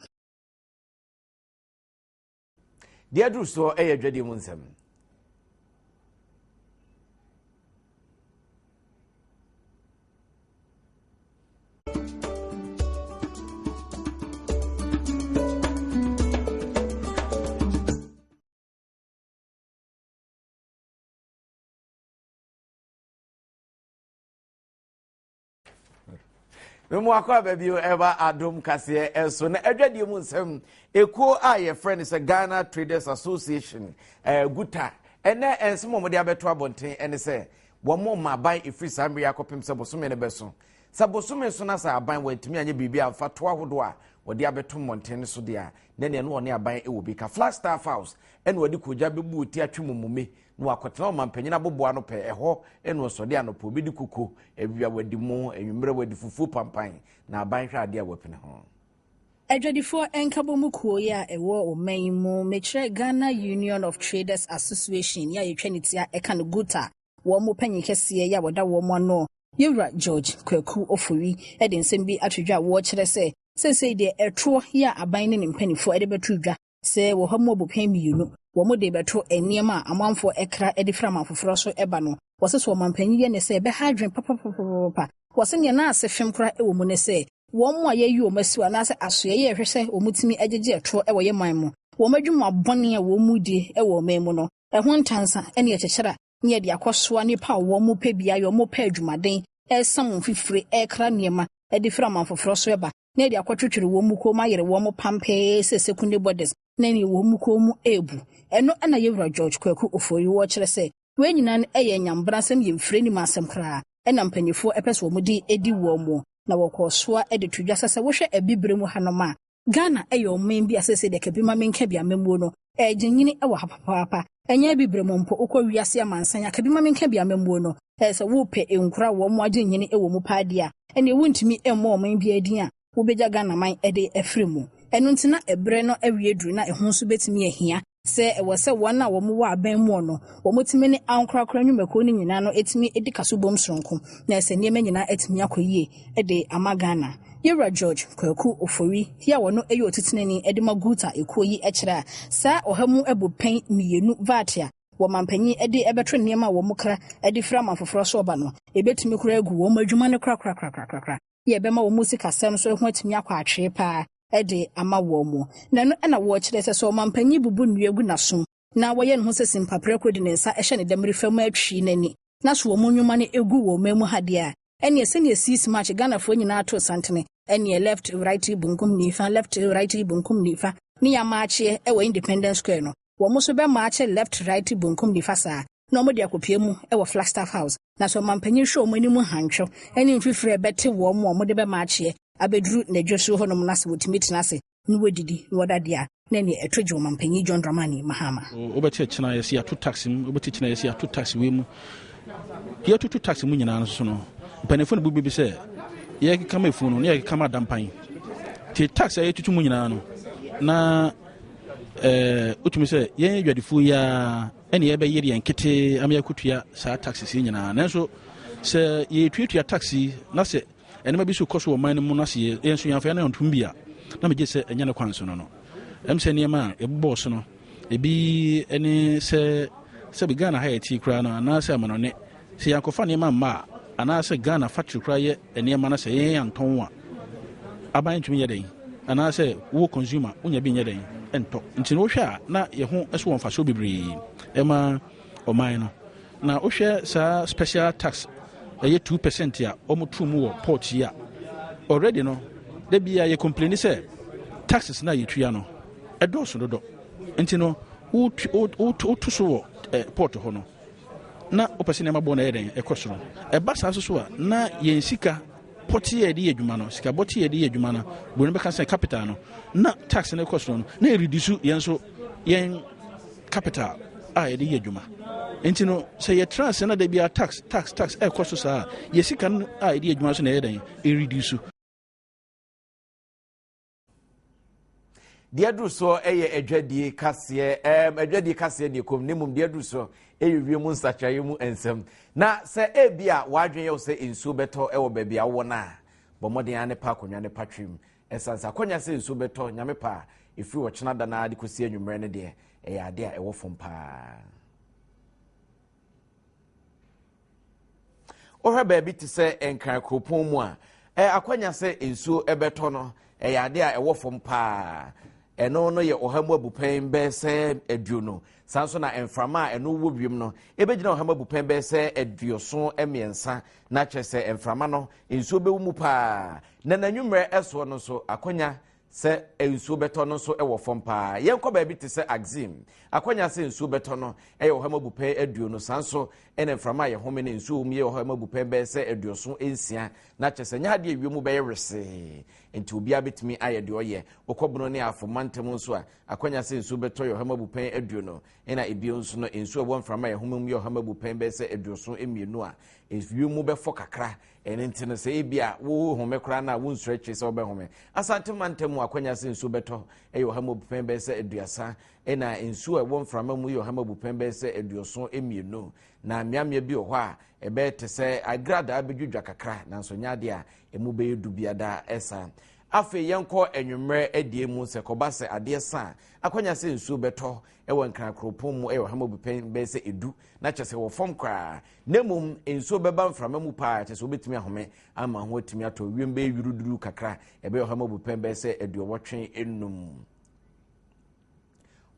Deɛ aduru soɔ yɛ adwadie mu nsɛm. Memu akɔ aba bio ɛba adom kaseɛ ɛso na adwadie mu nsɛm ekuo a yɛfrɛ no sɛ Ghana Traders Association ɛɛ guta ɛnɛ nsɛm a wɔde abɛto abɔnten ɛne sɛ wɔn ma aban efiri saa mmere akɔpem sɛ bosome no bɛso sɛ bosome so na sɛ aban wɔntumi anyɛ biribi amfa to ahodoɔ a wɔde abɛto mmɔnten no so deɛ a na nea no wɔne aban ɛwɔ bi ka Flagstaff House ɛna wɔde kogya bɛbu ti atwe mu mume na wakɔtena ɔmampanyin aboboa no pɛ ɛhɔ na ɔsɔde anɔpa obedi koko awia wadi mo anwummerɛ wadi fufuo pampan na aban hwɛ adeɛ a wapini ho. Adwadifoɔ Nkabɔmu Kuo yi a ɛwɔ ɔman yi mu, mekyerɛ Ghana Union of Traders Association yi a yɛtwa ne ti a ɛka no GUTA, wɔn mu panyin kɛseɛ yi a wɔda wɔn ano, Yɛwura George Kwaku Ofori de nsɛm bi ato dwa a wɔkyerɛ sɛ, Seesei deɛ ɛtoɔ yi a aban ne ne mpanimfoɔ de bɛto dwa sɛ wɔ ha mu abupɛn mmienu wɔn de bɛto nneɛma a amanfoɔ kra de firi aman foforɔ so ba no, wɔse sɛ ɔmanpanyin yɛ ne sɛ ɛbɛha adwene papapapapa. Wɔse nea na ase fem koraa wɔ mu ne sɛ wɔn a yɛayi wɔn asiw anaasɛ asoɛeɛ a ɛhwɛ sɛ wɔtumi gyegye ɛtoɔ wɔ yɛn man mu, wɔn adwuma bɔne a wɔdi wɔ ɔman mu no, ɛho ntansa ne ɛkyekyere a ne yɛde akɔsoa nnipa a wɔpɛ bi ayɛ, wɔpɛ adwumaden, resam mfifire, rekra nneɛma de firi aman foforɔ so ba, na yɛde akɔtwetwere wɔn mu kɔn mu ayere wɔn pampee sɛ sekunde bɔdɛs na ɛne wɔn mu kɔn mu rebu. Ɛno na Yɛwura George Kwaku Ofori wɔ kyerɛ sɛ wei nyinaa no yɛ nyambrasɛm yɛ mfiri anim asɛm koraa na mpanimfoɔ pɛ sɛ wɔde di wɔn mu. Na wɔkɔɔ soa de to dwa sɛ sɛ wohwɛ Abibire mu hanom a, Ghana yɛ ɔman bi a seesei deɛ kabi ma menka bi amammuo no ɛregye nyini wɔ ha papaapa. Ɛnyɛ Abibire mu mpo, wokɔ wiase amansan a kabi ma menka bi amammuo no, ɛyɛ sɛ wopɛ nkuro a wɔn agye nyini wɔ mu paa deɛ a, ɛnneɛ wontumi mmɔ ɔman biara din a wobɛgya Ghana man de afiri mu. Ɛno nti na ɛberɛ no awie duru na ɛho nso bɛtumi ahia sɛ ɛwɔ sɛ wɔn a wɔwɔ aban mu no, wɔtumi ne ankorakora nnwumakuo no nyinaa no tumi di kasobom soronko na sɛ nneɛma nyinaa atumi akɔ yie de ama Ghana. Yɛwura George Kwaku Ofori yi a ɔno yɛ otitenani de ma Guta ekuo yi kyerɛ a saa ɔha mu abupɛn mmienu VAT a wɔmanpanyin de bɛto nneɛma a wɔkra de firi aman foforɔ so ba no, ɛbɛtumi koraa agu wɔn adwuma no korakorakorakora. Yɛ ɛbɛma wɔn sikasɛm nso ho atumi akɔ atwee paa de ama wɔn mu. Na ɛno na wɔkyerɛ sɛ sɛ ɔmampanyin bubu nnua gu n'asom na wɔyɛ ne ho sɛ simpaprako de ne nsa hyɛ ne dɛm refa mu atwi n'ani na so wɔn nnwuma no gu wɔn man mu ha deɛ a, ɛneɛ sɛdeɛ 6 March Ghanafoɔ nyinaa too santene, ɛneɛ left, right, bonkum, nifa, left, right, bonkum, nifa, ne yɛamaakyeɛ wɔ Independence Square no, wɔn nso bɛmaakye left, right, bonkum, nifa saa na wɔde akɔpue mu wɔ Flagstaff House. Na sɛ ɔmampanyin hwɛ wɔn anim hantwo ne mfifire a ɛbɛte wɔn a wɔde bɛmaakyeɛ abɛduru n'adwasuo hɔnom no ase, wɔtumi tena ase na wɔdidi na wɔda deɛ a, na ɛneɛ ɛto gye ɔmampanyin John Dramani Mahama. Wobɛte kyena yɛsi ato tax mu, wobɛte kyena yɛsi ato tax wei mu. Yɛtoto tax mu nyinaa no so no, mpanimfoɔ no bu biribi sɛ yɛkeka ma efu no na yɛkeka ma adampan. Te tax a yɛtutu mu nyinaa no, na ɛɛ wotumi sɛ yɛn adwadifoɔ yi ara ɛne yɛbɛyere yɛn ketee ama yɛakɔtua saa taxes yi nyinaa. Nanso sɛ yɛtuatua tax yi na sɛ nneɛma bi so kɔ so wɔ ɔman no mu na sɛ yɛn nso yɛamfa yɛn antom bi a, na megye sɛ ɛnyɛ ne kwan so no no. Ɛm sɛ nneɛma a ɛbobɔɔ so no, ebi ne sɛ sɛbi Ghana ha yɛte koraa no anaasɛ amanɔne, sɛ yɛankɔfa nneɛma mma a, anaasɛ Ghana factory koraa yɛ nneɛma na sɛ yɛn yɛantɔn a, aban ntumi nyɛ dɛn? Anaasɛ wo consumer wonya bi nyɛ dɛn ntɔ? Nti no wohwɛ a na yɛ ho so wɔ mfasoɔ bebree ɛma ɔman no. Na wohwɛ saa special tax ɛyɛ 2% a wɔn to mu wɔ port yi a, already no da bi a yɛ complaini sɛ taxes na yɛtua no ɛdɔɔso dodo. Nti no woto so wɔ eh, port hɔ no na wopɛ sɛ nneɛma bɔ na ɛyɛ dɛn ɛkɔ soro. Ɛba saa nso so a na yɛn sika pɔtee a yɛde yɛ adwuma no, sika bɔtee a yɛde yɛ adwuma no, buroni bɛka sɛ capital no, na tax no kɔ soro no, na ɛredisu yɛn nso yɛn capital a yɛde yɛ adwuma. Nti no, sɛ yɛtra ase na da biara tax, tax, tax ɛkɔ so saa a, yɛ sika no a yɛde yɛ adwuma so na ɛyɛ dɛn, ɛredisu. Deɛ aduru soɔ yɛ adwadie kaseɛ, ɛɛm adwadie kaseɛ deɛ kɔm, ne mmom deɛ aduru soɔ yɛ wiem nsakyeraeɛ mu nsɛm. Na sɛ ebi a w'adwene yɛ wo sɛ nsuo bɛtɔ wɔ baabi a wowɔ no a, bɔ mmɔden ara ne pa akonnwa ne pa twem. Ɛsiane sɛ akɔnya sɛ nsuo bɛtɔ, Nyame pɛ a, ɛfiri ɔkyena da no ara de kɔsi anwummerɛ no deɛ, ɛyɛ adeɛ a ɛwɔ fam paa. Wohwɛ baabi te sɛ Nkran kuropɔn mu a, akwanya sɛ nsuo bɛtɔ no, ɛyɛ adeɛ a ɛwɔ fam paa. Ɛno no yɛ ɔha mu abupɛn bɛyɛ sɛ 20. Saa nso na mframa a ɛno wɔ wiem no, ɛbɛgyina ɔha mu abupɛn bɛyɛ sɛ 73, na kyerɛ sɛ mframa no, nsuo bɛwɔ mu paa. Na n'anwummerɛ ɛsoɔ no nso, akwanya Sɛ nsuo bɛtɔ no nso wɔ fam paa. Yɛnkɔ baabi te sɛ Axim. Akwanya sɛ nsuo bɛtɔ no yɛ ɔha mu abupɛn 20. Saa nso na mframa a yɛhome ne nsuo wɔ mu yɛ ɔha mu abupɛn bɛyɛ sɛ 76. Na kyerɛ sɛ ɛnyɛ adeɛ a wiem bɛyɛ wesee. Nti obiara bɛtumi ayɛ deɛ ɔyɛ. Wokɔ Bono ne Afo mantam nso a, akwanya sɛ nsuo bɛtɔ yɛ ɔha mu abupɛn 20. Ɛna ebio nso no, nsuo a ɛwɔ mframa a yɛhome mu yɛ ɔha mu abupɛn bɛyɛ sɛ 72 a, wiem bɛfɔ kakra. Ɛno nti no, sɛ ebia worehome koraa no a, wonsuro akyiri sɛ wobɛhome. Asante mantam mu akwanya sɛ nsuo bɛtɔ yɛ ɔha mu abupɛn bɛyɛ sɛ 30, ɛna nsuo a ɛwɔ mframa mu yɛ ɔha mu abupɛn bɛyɛ sɛ 72. Na mmeammea bi wɔ hɔ a, ɛbɛyɛ te sɛ agradaa bɛdwidwa kakra, nanso nyɛ adeɛ a ɛmu bɛyɛ du biada saa. Afei yɛnkɔ anwummerɛ adie mu sɛ kɔba sɛ adeɛ sa a akwanya sɛ nsuo bɛtɔ wɔ Nkran kuropɔn mu yɛ ɔhama bupɛn bɛyɛ sɛ edu na kyɛ sɛ wɔ fam koraa na mmom nsuo bɛba mframa mu paa kyɛ sɛ wobɛtumi ahome ama ho atumi atɔ wiem bɛyɛ yuruduru kakra ɛbɛyɛ ɔhama bupɛn bɛyɛ sɛ aduɔwɔtwe enum.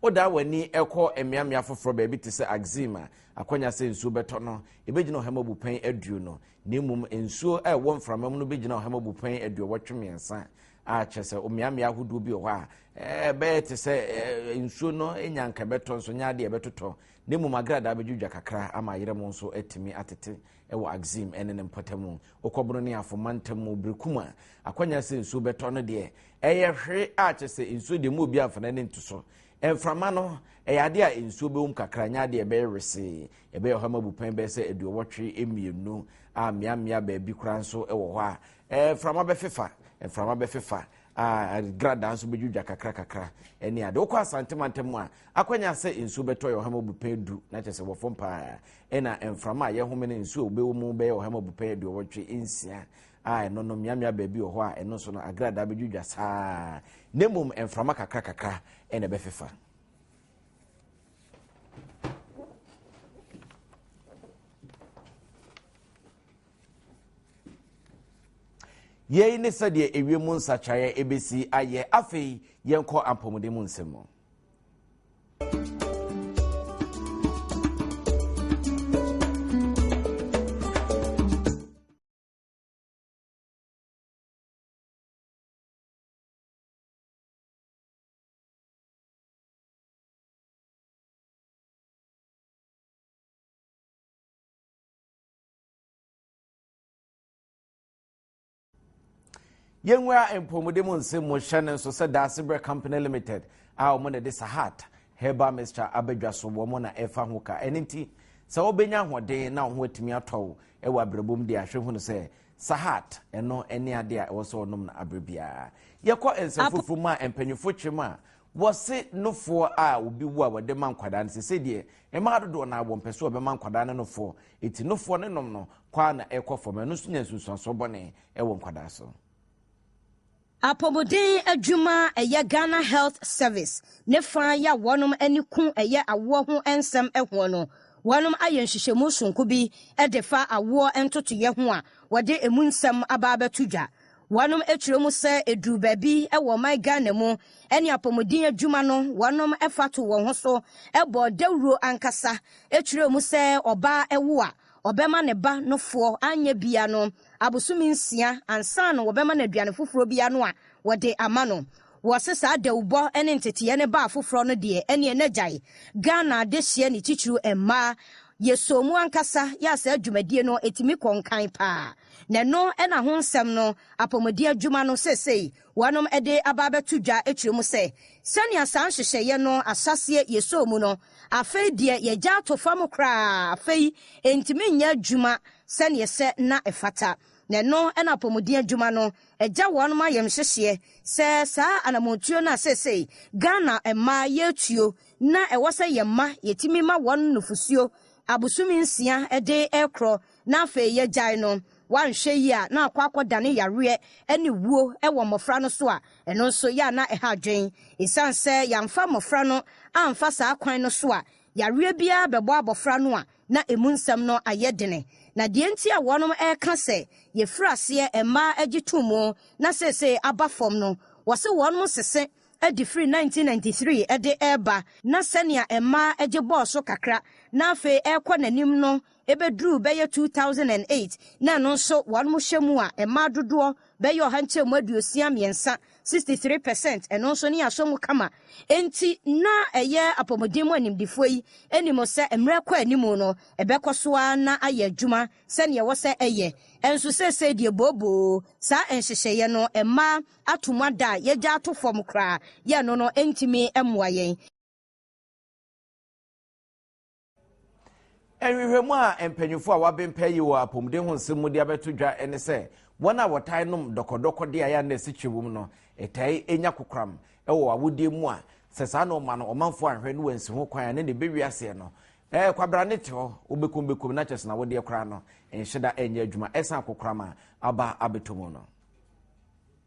Wodan w'ani kɔ mmeammea foforɔ baabi te sɛ Axim a, akwanya sɛ nsuo bɛtɔ no, ɛbɛgyina ɔham abupɛn aduonu, na mmom nsuo a ɛwɔ mframa mu no bɛgyina ɔham abupɛn 83, a kyerɛ sɛ mmeammea ahodoɔ bi wɔ hɔ a ɛbɛyɛ te sɛ nsuo no nya nka ɛbɛtɔ nso nyɛ adeɛ ɛbɛtotɔ, na mmom agradaa bɛdwidwa kakra ama ayerɛmo nso atumi atete wɔ Axim ne ne mpɔtam. Wokɔ Bono ne Afo mantam mu Berekum a, akwanya sɛ nsuo bɛtɔ no deɛ, Ɛyɛ hwee a kyerɛ sɛ nsuo deɛ mu obi amfa n'ani nto so. Mframa no, ɛyɛ adeɛ a nsuo bɛwom kakra, nyɛ adeɛ a ɛbɛyɛ wesee. Ɛbɛyɛ ɔha mu abupɛn bɛyɛ sɛ 82 a mmeammea baabi koraa nso wɔ hɔ a mframa bɛfefa, mframa bɛfefa a gradaa nso bɛdwidwa kakra kakra ne ade. Wokɔ Asante mantam mu a, akwanya sɛ nsuo bɛtɔ yɛ ɔha mu abupɛn du, na kyerɛ sɛ wɔ fam paa. Ɛna mframa a yɛhome no nsuo a wobɛwɔ mu bɛyɛ ɔha mu abupɛn 86 a ɛno no mmeammea baabi wɔ hɔ a ɛno nso no agradaa bɛdwidwa saa na mmom mframa kakra kakra ɛna ɛbɛfefa. Yei ne sɛdeɛ ewiem nsakyeraeɛ ɛbɛsi ayɛ. Afei yɛnkɔ apɔmuden mu nsɛm mu. Yɛnwura mpɔmuden mu nsɛm mu hyɛ no nso sɛ Daasebrɛ Company Limited a wɔn na ɛde Sahat Herbal Mixture abadwa so wɔn na ɛfa ho ka. Ɛno nti sɛ wobɛnya ahoɔden na wo ho atumi atɔ wo wɔ abrabɔ mu deɛ ahwɛ hunu sɛ Sahat ɛno ne adeɛ a ɛwɔ sɛ ɔnom no aberɛ biara. Yɛkɔ nsɛm foforɔ mu a mpanyinfoɔ kyerɛ mu a wɔse nofoɔ a obi wu a wɔde ma nkwadaa no sɛ deɛ mmaa dodoɔ no a wɔmpɛ sɛ wɔbɛma nkwadaa no nofoɔ eti nofoɔ ne nom no kɔ a na ɛkɔ fam ɛno nso nya nsunsuansoɔ bɔne wɔ nkwadaa so. Apɔmuden adwuma a ɛyɛ Ghana Health Service ne fa yi a wɔnom ani ku ɛyɛ awoɔ ho nsɛm hoɔ no, wɔnom ayɛ nhyehyɛmu sononko bi de fa awoɔ ntotoeɛ ho a wɔde emu nsɛm aba abɛto dwa. Wɔnom kyerɛ mu sɛ ɛduru baabi wɔ ɔman Ghana mu ne apɔmuden adwuma no wɔnom fa to wɔn ho so bɔ dawuro ankasa kyerɛ mu sɛ ɔbaa wo a ɔbɛma ne ba nofoɔ anyɛ bia no abosome nsia ansa na wɔbɛma no aduane foforɔ bi ano a wɔde ama no. Wɔse saa dawubɔ ne nteteɛ no ba afoforɔ no deɛ ɛneɛ na gyae. Ghana adehyeɛ ne titiriw mmaa yɛsɔɔ mu ankasa yɛ a saa dwumadie no ɛtumi kɔ nkan paa. Na ɛno na ho nsɛm no apɔmuden adwuma no seesei wɔnom de aba abɛto dwa kyerɛ mu sɛ sɛnea saa nhyehyɛeɛ no ahyɛaseɛ yɛsɔɔ mu no afei deɛ yɛagya ato fam koraa afei ɛntumi nyɛ adwuma sɛdeɛ ɛsɛ na ɛfata. Na ɛno na apɔmuden adwuma no agya wɔnom ayamhyehyeɛ sɛ saa anamontuo no a seesei Ghana mmaa yɛretuo na ɛwɔ sɛ yɛn mma yɛtumi ma wɔn nufosuo abosome nsia de rekorɔ na afei yɛgyae no, woanhwɛ yie a na akɔ akɔdane yareɛ ne wuo wɔ mmɔfra no so a ɛno nso yɛ a na ɛha adwene. Ɛsiane sɛ yɛamfa mmɔfra no amfa saa kwan no so a, yareɛ biara bɛbɔ abɔfra no a na ɛmu nsɛm no ayɛ dene. Na deɛ nti a wɔnom reka sɛ yɛfiri aseɛ mmaa gye to mu na seesei aba fam no, wɔse wɔnom sese de firi 1993 de reba na sɛnea mmaa gye bɔɔ so kakra na afei ɛrekɔ n'anim no bɛduruu bɛyɛ 2008 na ɛno nso wɔnom hyɛ mu a mmaa dodoɔ bɛyɛ ɔha nkyɛmu 63, 63 percent, ɛno nso ne yɛasɔ mu kama. Enti na ɛyɛ apɔmuden mu animdefoɔ yi nim sɛ mmerɛ kɔ anim no ɛbɛkɔ so ara na ayɛ adwuma sɛdeɛ ɛwɔ sɛ ɛyɛ. Nso seesei deɛ booboo saa nhyehyɛeɛ no mmaa ato mu ada a yɛagya ato fam koraa yɛ ɛno no ntumi mmoa yɛn. Nhwehwɛmu a mpanyimfo a wɔaben yi wɔ apɔmuden ho nsɛm mu de abɛto dwa ne sɛ wɔn a wɔtae nom dɔkɔdɔkɔde a ɛyɛ a na asikyire wom no tae nya kokoram wɔ awodeɛ mu a sɛ saa nɔɔma no ɔmanfoɔ anhwɛ ne wɔansi ho kwan a ne na ɛbɛwi aseɛ no ɛɛ kwabrane te hɔ wobɛkum bɛkum na kyɛ sɛ na wodeɛ koraa no nhyɛ da ɛnyɛ adwuma ɛsan kokoram a aba abɛtɔ mu no.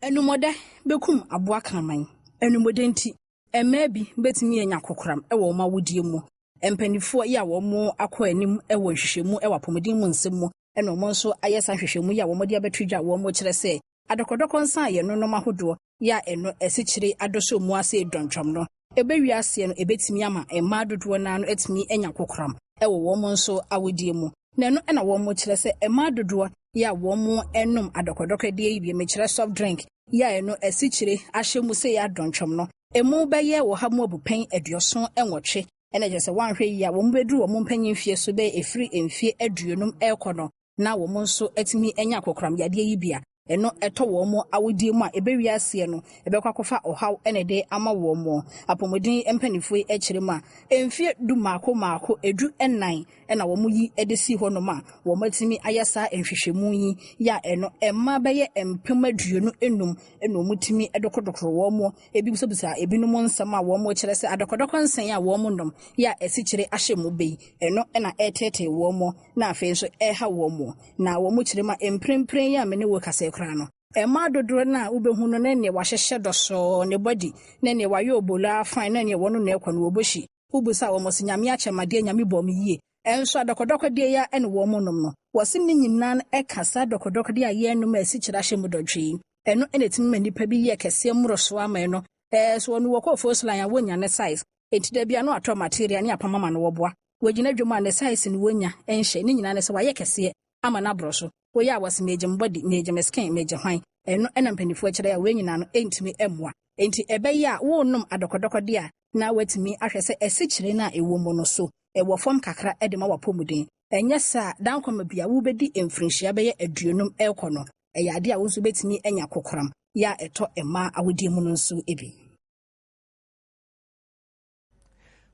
Anumɔdɛ bɛkum aboa kraman. Anumɔdɛ nti, mmaa bi bɛtumi anya kokoram wɔ wɔn awodeɛ mu. Mpanimfoɔ yi a wɔakɔ anim wɔ nhwehwɛmu wɔ apɔmuden mu nsɛm mu na wɔn nso ayɛ saa nhwehwɛmu yi a wɔde abɛto dwa a wɔkyerɛ sɛ adɔkɔdɔkɔ nsa a yɛnonom ahodoɔ yɛ a ɛno asikyire adɔsɔ mu ase dɔntwam no, ɛbɛwie aseɛ no ɛbɛtumi ama mmaa dodoɔ no ara no atumi anya kokoram wɔ wɔn nso awodeɛ mu. Na ɛno na wɔkyerɛ sɛ mmaa dodoɔ yɛ a wɔnom adɔkɔdɔkɔdeɛ yi bi, mekyerɛ soft drink, yɛ a ɛno asikyire ahyɛ mu sɛ yɛ adɔntwam no, ɛmu bɛyɛ ɔha mu abupɛn 88, ɛna kyerɛ sɛ wɔanhwɛ yie a wɔn bɛduru wɔn mpanyin mfie so bɛyɛ ɛfiri mfie 50 rekɔ no, na wɔn nso atumi anya kokoram yadeɛ yi bi a ɛno ɛtɔ wɔn awodie mu a ɛbɛwie aseɛ no ɛbɛkɔ akɔfa ɔhaw na ɛde ama wɔn. Apɔmuden mpanimfoɔ yi kyerɛ mu a, mfie du mmaako mmaako edu nnan na wɔn yi de si hɔnom a wɔatumi ayɛ saa nhwehwɛmu yi yɛ a ɛno mmaa bɛyɛ 25,000 na wɔtumi dokodokoro wɔn ebisabisa ebinom nsɛm a wɔkyerɛ sɛ adɔkɔdɔkɔ nsɛn a wɔnom yɛ a asikyire ahyɛ mu bɛ yi, ɛno na ɛreteetee wɔn na afei nso ɛreha wɔn. Na wɔkyerɛ mu a mprempren yi a me ne wo rekasa yi koraa no, mmaa dodoɔ no a wobɛhu no ne neɛ wahyehyɛ dɔsɔɔ ne body, ne neɛ wayɛ obolo ara fine, ne neɛ wɔn na ɛkɔ no wɔbɔ hyi. Wobisa wɔn sɛ, Nyame akyɛ me adeɛ, Nyame bɔɔ me yie. Nso adɔkɔdɔkɔdeɛ yi ara na wɔn nom no. Wɔse ne nyinaa no ɛka saa adɔkɔdɔkɔdeɛ a yɛnom a asikyire ahyɛ mu dɔntwe yi. Ɛno na ɛtumi ma nnipa bi yɛ kɛseɛ mmorosoɔ ama ɛno. Ɛɛ so wɔn wɔkɔ first line a wɔnya ne size. Enti da biara na watɔ material ne apam ama no wɔboa. Wɔgyina dwom a ne size no wɔnya nhyɛ. Ne nyinaa ne sɛ wayɛ kɛseɛ ama no aborɔ so. Woyɛ a wɔse megye me body, megye me skin, megye hwan. Ɛno na mpanimfoɔ kyerɛ a wei nyinaa no ɛntumi mmoa. Enti ɛbɛyɛ a worenom adɔkɔdɔkɔdeɛ a na woatumi ahwɛ sɛ asikyire no a ɛwɔ mu no so ɛwɔ fam kakra de ma w'apɔmuden. Ɛnyɛ saa a, dankwa bi a wobɛdi mfirinhyia bɛyɛ 50 rekɔ no, ɛyɛ adeɛ a wo nso wobɛtumi anya kokoram yɛ a ɛtɔ mmaa awodeɛ mu no nso bi.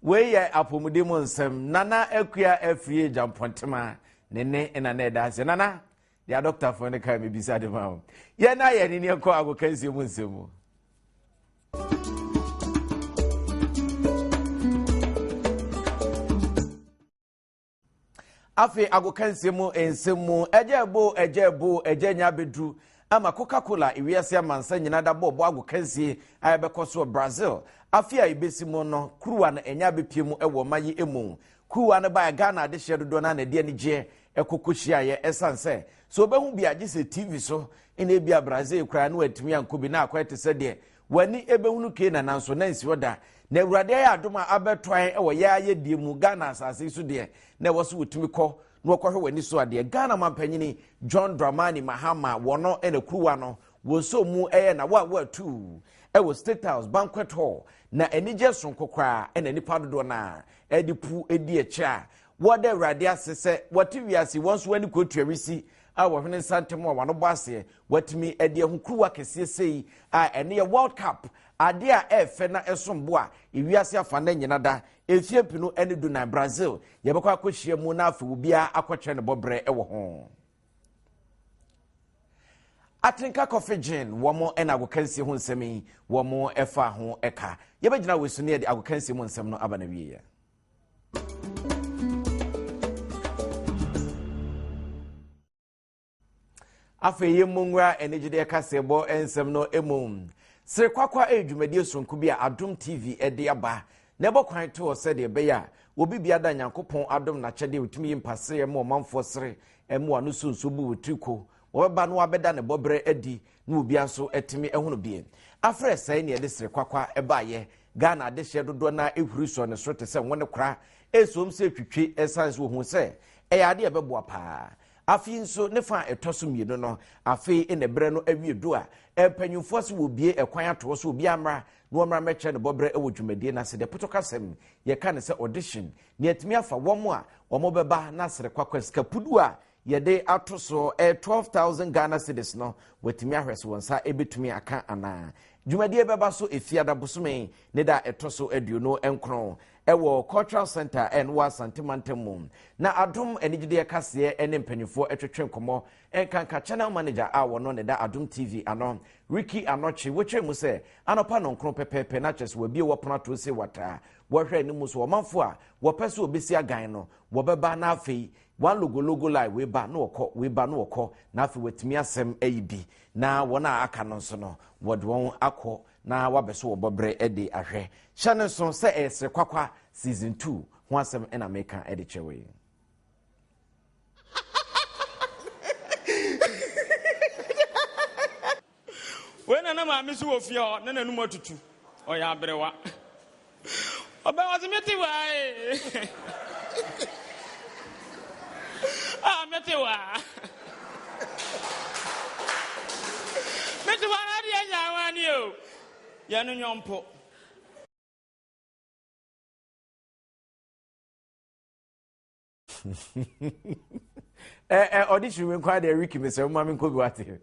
Wei yɛ apɔmuden mu nsɛm. Nana Akua Afriyie Gyampɔntema ne ne na na ɛda aseɛ. Nana, deɛ adɔktafoɔ no kaa mebisa de ma wo. Yɛn na yɛn ani kɔ agokansie mu nsɛm mu. Afei agokansie mu nsɛm mu, ɛgya ɛbo, ɛgya ɛbo, ɛgya nya abɛduru ama Coca-Cola ewiase amansa nyinaa da bɔɔlbɔ agokansie a ɛbɛkɔ so wɔ Brazil afe a ɛbɛsi mu no kuruwa no ɛnya abɛpie mu wɔ ɔma yi mu. Kuruwa no baeɛ Ghana adehyeɛ dodoɔ no a na ɛde anigyeɛ ɛkɔ kɔhyiaeɛ ɛsiane sɛ sɛ ɔbɛhu bi a gye sɛ TV so ɛna ebi a Brazil koraa no atumi ankɔ bi na akɔyɛ te sɛ deɛ W'ani bɛhunu Kanaan, nanso na nsi hɔ da. Na Awurade ayɛ adom a abɛtoae wɔ yɛn ayɛdie mu, Ghana asase yi so deɛ, na ɛwɔ sɛ wɔtumi kɔ na wɔkɔhwɛ w'ani so adeɛ. Ghana mampanyini John Dramani Mahama, wɔno na kuruwa no wɔn nso mu ɛyɛ na wa wɔatu ɛwɔ State House Banquet Hall, na anigyeɛ sononko koraa na nnipa dodoɔ no ara ɛde pu di akyire a wɔda Awurade ase sɛ wɔte wiase wɔn nso wɔn ani kɔtua wisi a wɔhwene nsa ntam a wɔn ano bɔ aseɛ Watumi de ahu kuruwa kɛseɛ sei a ɛno yɛ World Cup, adeɛ a ɛɛfɛ na ɛsom bo a ewiase afa na nyina da mfie mpenu ne dunan Brazil yɛbɛkɔ akɔhyia mu na afei obiara akɔkyerɛ ne bɔberɛ wɔ ho. Atenka Coffee Gin wɔn na agokansie ho nsɛm yi wɔn ɛfa ho ɛka. Yɛbɛgyina wɔ su ne yɛde agokansie mu nsɛm no aba na wieɛ. Afei yɛmmɔ nwura anigyedeɛ kaseɛbɔ nsɛm no mu. Serekwakwa yɛ dwumadie soronko bi a Adom TV de aba na ɛbɔ kwan to hɔ sɛdeɛ ɛbɛyɛ a obi bia da Nyankopɔn adom n'akyɛdeɛ a ɔtumi yi mpasereɛ ma ɔmanfoɔ sere ma wɔn ano so nsuo bu wɔ tiri ko wɔbɛba na wɔabɛda ne bɔberɛ adi na obiara nso atumi ahunu bie. Afrɛ sɛe ne yɛde serekwakwa baeɛ. Ghana adehyeɛ dodoɔ no ara ɛhuri sɔ ne so te sɛ ngo ne kora ɛsom sɛ twitwi ɛsiane sɛ wɔhu sɛ ɛyɛ adeɛ ɛbɛboa paa. Afei nso, ne fa a ɛtɔ so mmienu no, afei na berɛ no awie du a mpanyimfoɔ se wɔbue ɛkwan ato hɔ sɛ obiara mmra na wɔmmra mmɛkyerɛ ne bɔberɛ wɔ dwumadie no ase. Deɛ potokasɛm yɛka ne sɛ audition, na yɛatumi afa wɔn a wɔbɛba na asere kwakwa sika puduo a yɛde ato so ɛyɛ 12,000 Ghana cedis no, wɔatumi ahwɛ sɛ wɔn nsa bɛtumi aka anaa. Dwumadie bɛba so Efiada bosome ne da a ɛtɔ so 29 Ɛwɔ Cultural Centre a ɛno wɔ Asante mantam mu. Na Adom anigyedeɛ kaseɛ ne mpanimfoɔ twetwe nkɔmmɔ nkanka Channel Manager a wɔno ne da Adom TV ano, Ricky Anokye, wɔkyerɛ mu sɛ anɔpa nɔnkron pɛpɛɛpɛ na kyerɛ sɛ wɔabue wɔpono ato se wataa. Wɔhwɛ anim so ɔmanfoɔ a wɔpɛ sɛ wɔbɛsi agan no wɔbɛba na afei one logo logo lie wei ba na wɔkɔ wei ba na wɔkɔ na afei wɔatumi asɛm ayi bi. Na wɔn a aka no nso no, wɔde wɔn akɔ na wɔabɛso wɔ bɔberɛ de ahwɛ. Hyɛ no nso sɛ ɛyɛ Serekwakwa Season 2 ho asɛm na meka de kyerɛ wo yi. Wei na na maame so wɔ fie hɔ na n'anum atutu. Ɔyɛ aberewa. Ɔbɛn ɔse mete hɔ a ee. Ah mete hɔ a. Mete hɔ a na adeɛ nyɛ awane o. Yɛn no nyɔmpo. Ɔde hyiri me nkwa deɛ wiki mesɛ woma me nkɔ bi wate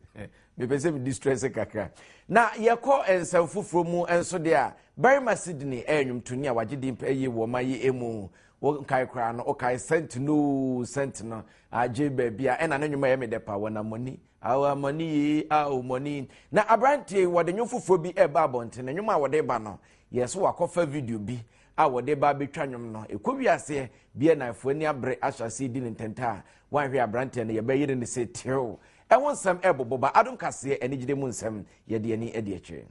mepɛ sɛ medi stress kakra na yɛkɔ nsɛm foforɔ mu nso deɛ a barima sydney ɛyɛ nnwomtoni a wagye din pɛ yie wɔ ɔma yi mu wokae koraa no wokae sɛnt no sɛnt no agye baabi a ɛna ne nnwom ɛyɛ me dɛ pa wɔn amɔni awo amɔni yi awo mɔni na aberanteɛ wɔde nnwom foforɔ bi ɛba abɔnten na nnwom a wɔde ba no yɛ so wakɔfa video bi a wɔde ba abɛtwa nnwom no ɛkɔ wiaseɛ BNI-foɔ ani abere ahyɛ aseɛ di no ntɛntɛ a, wanhwɛ aberanteɛ no yɛbɛyere no sɛ tew. Ɛho nsɛm ɛrebobɔ ba Adom Kaseɛ anigyede mu nsɛm yɛde ani adi akyire.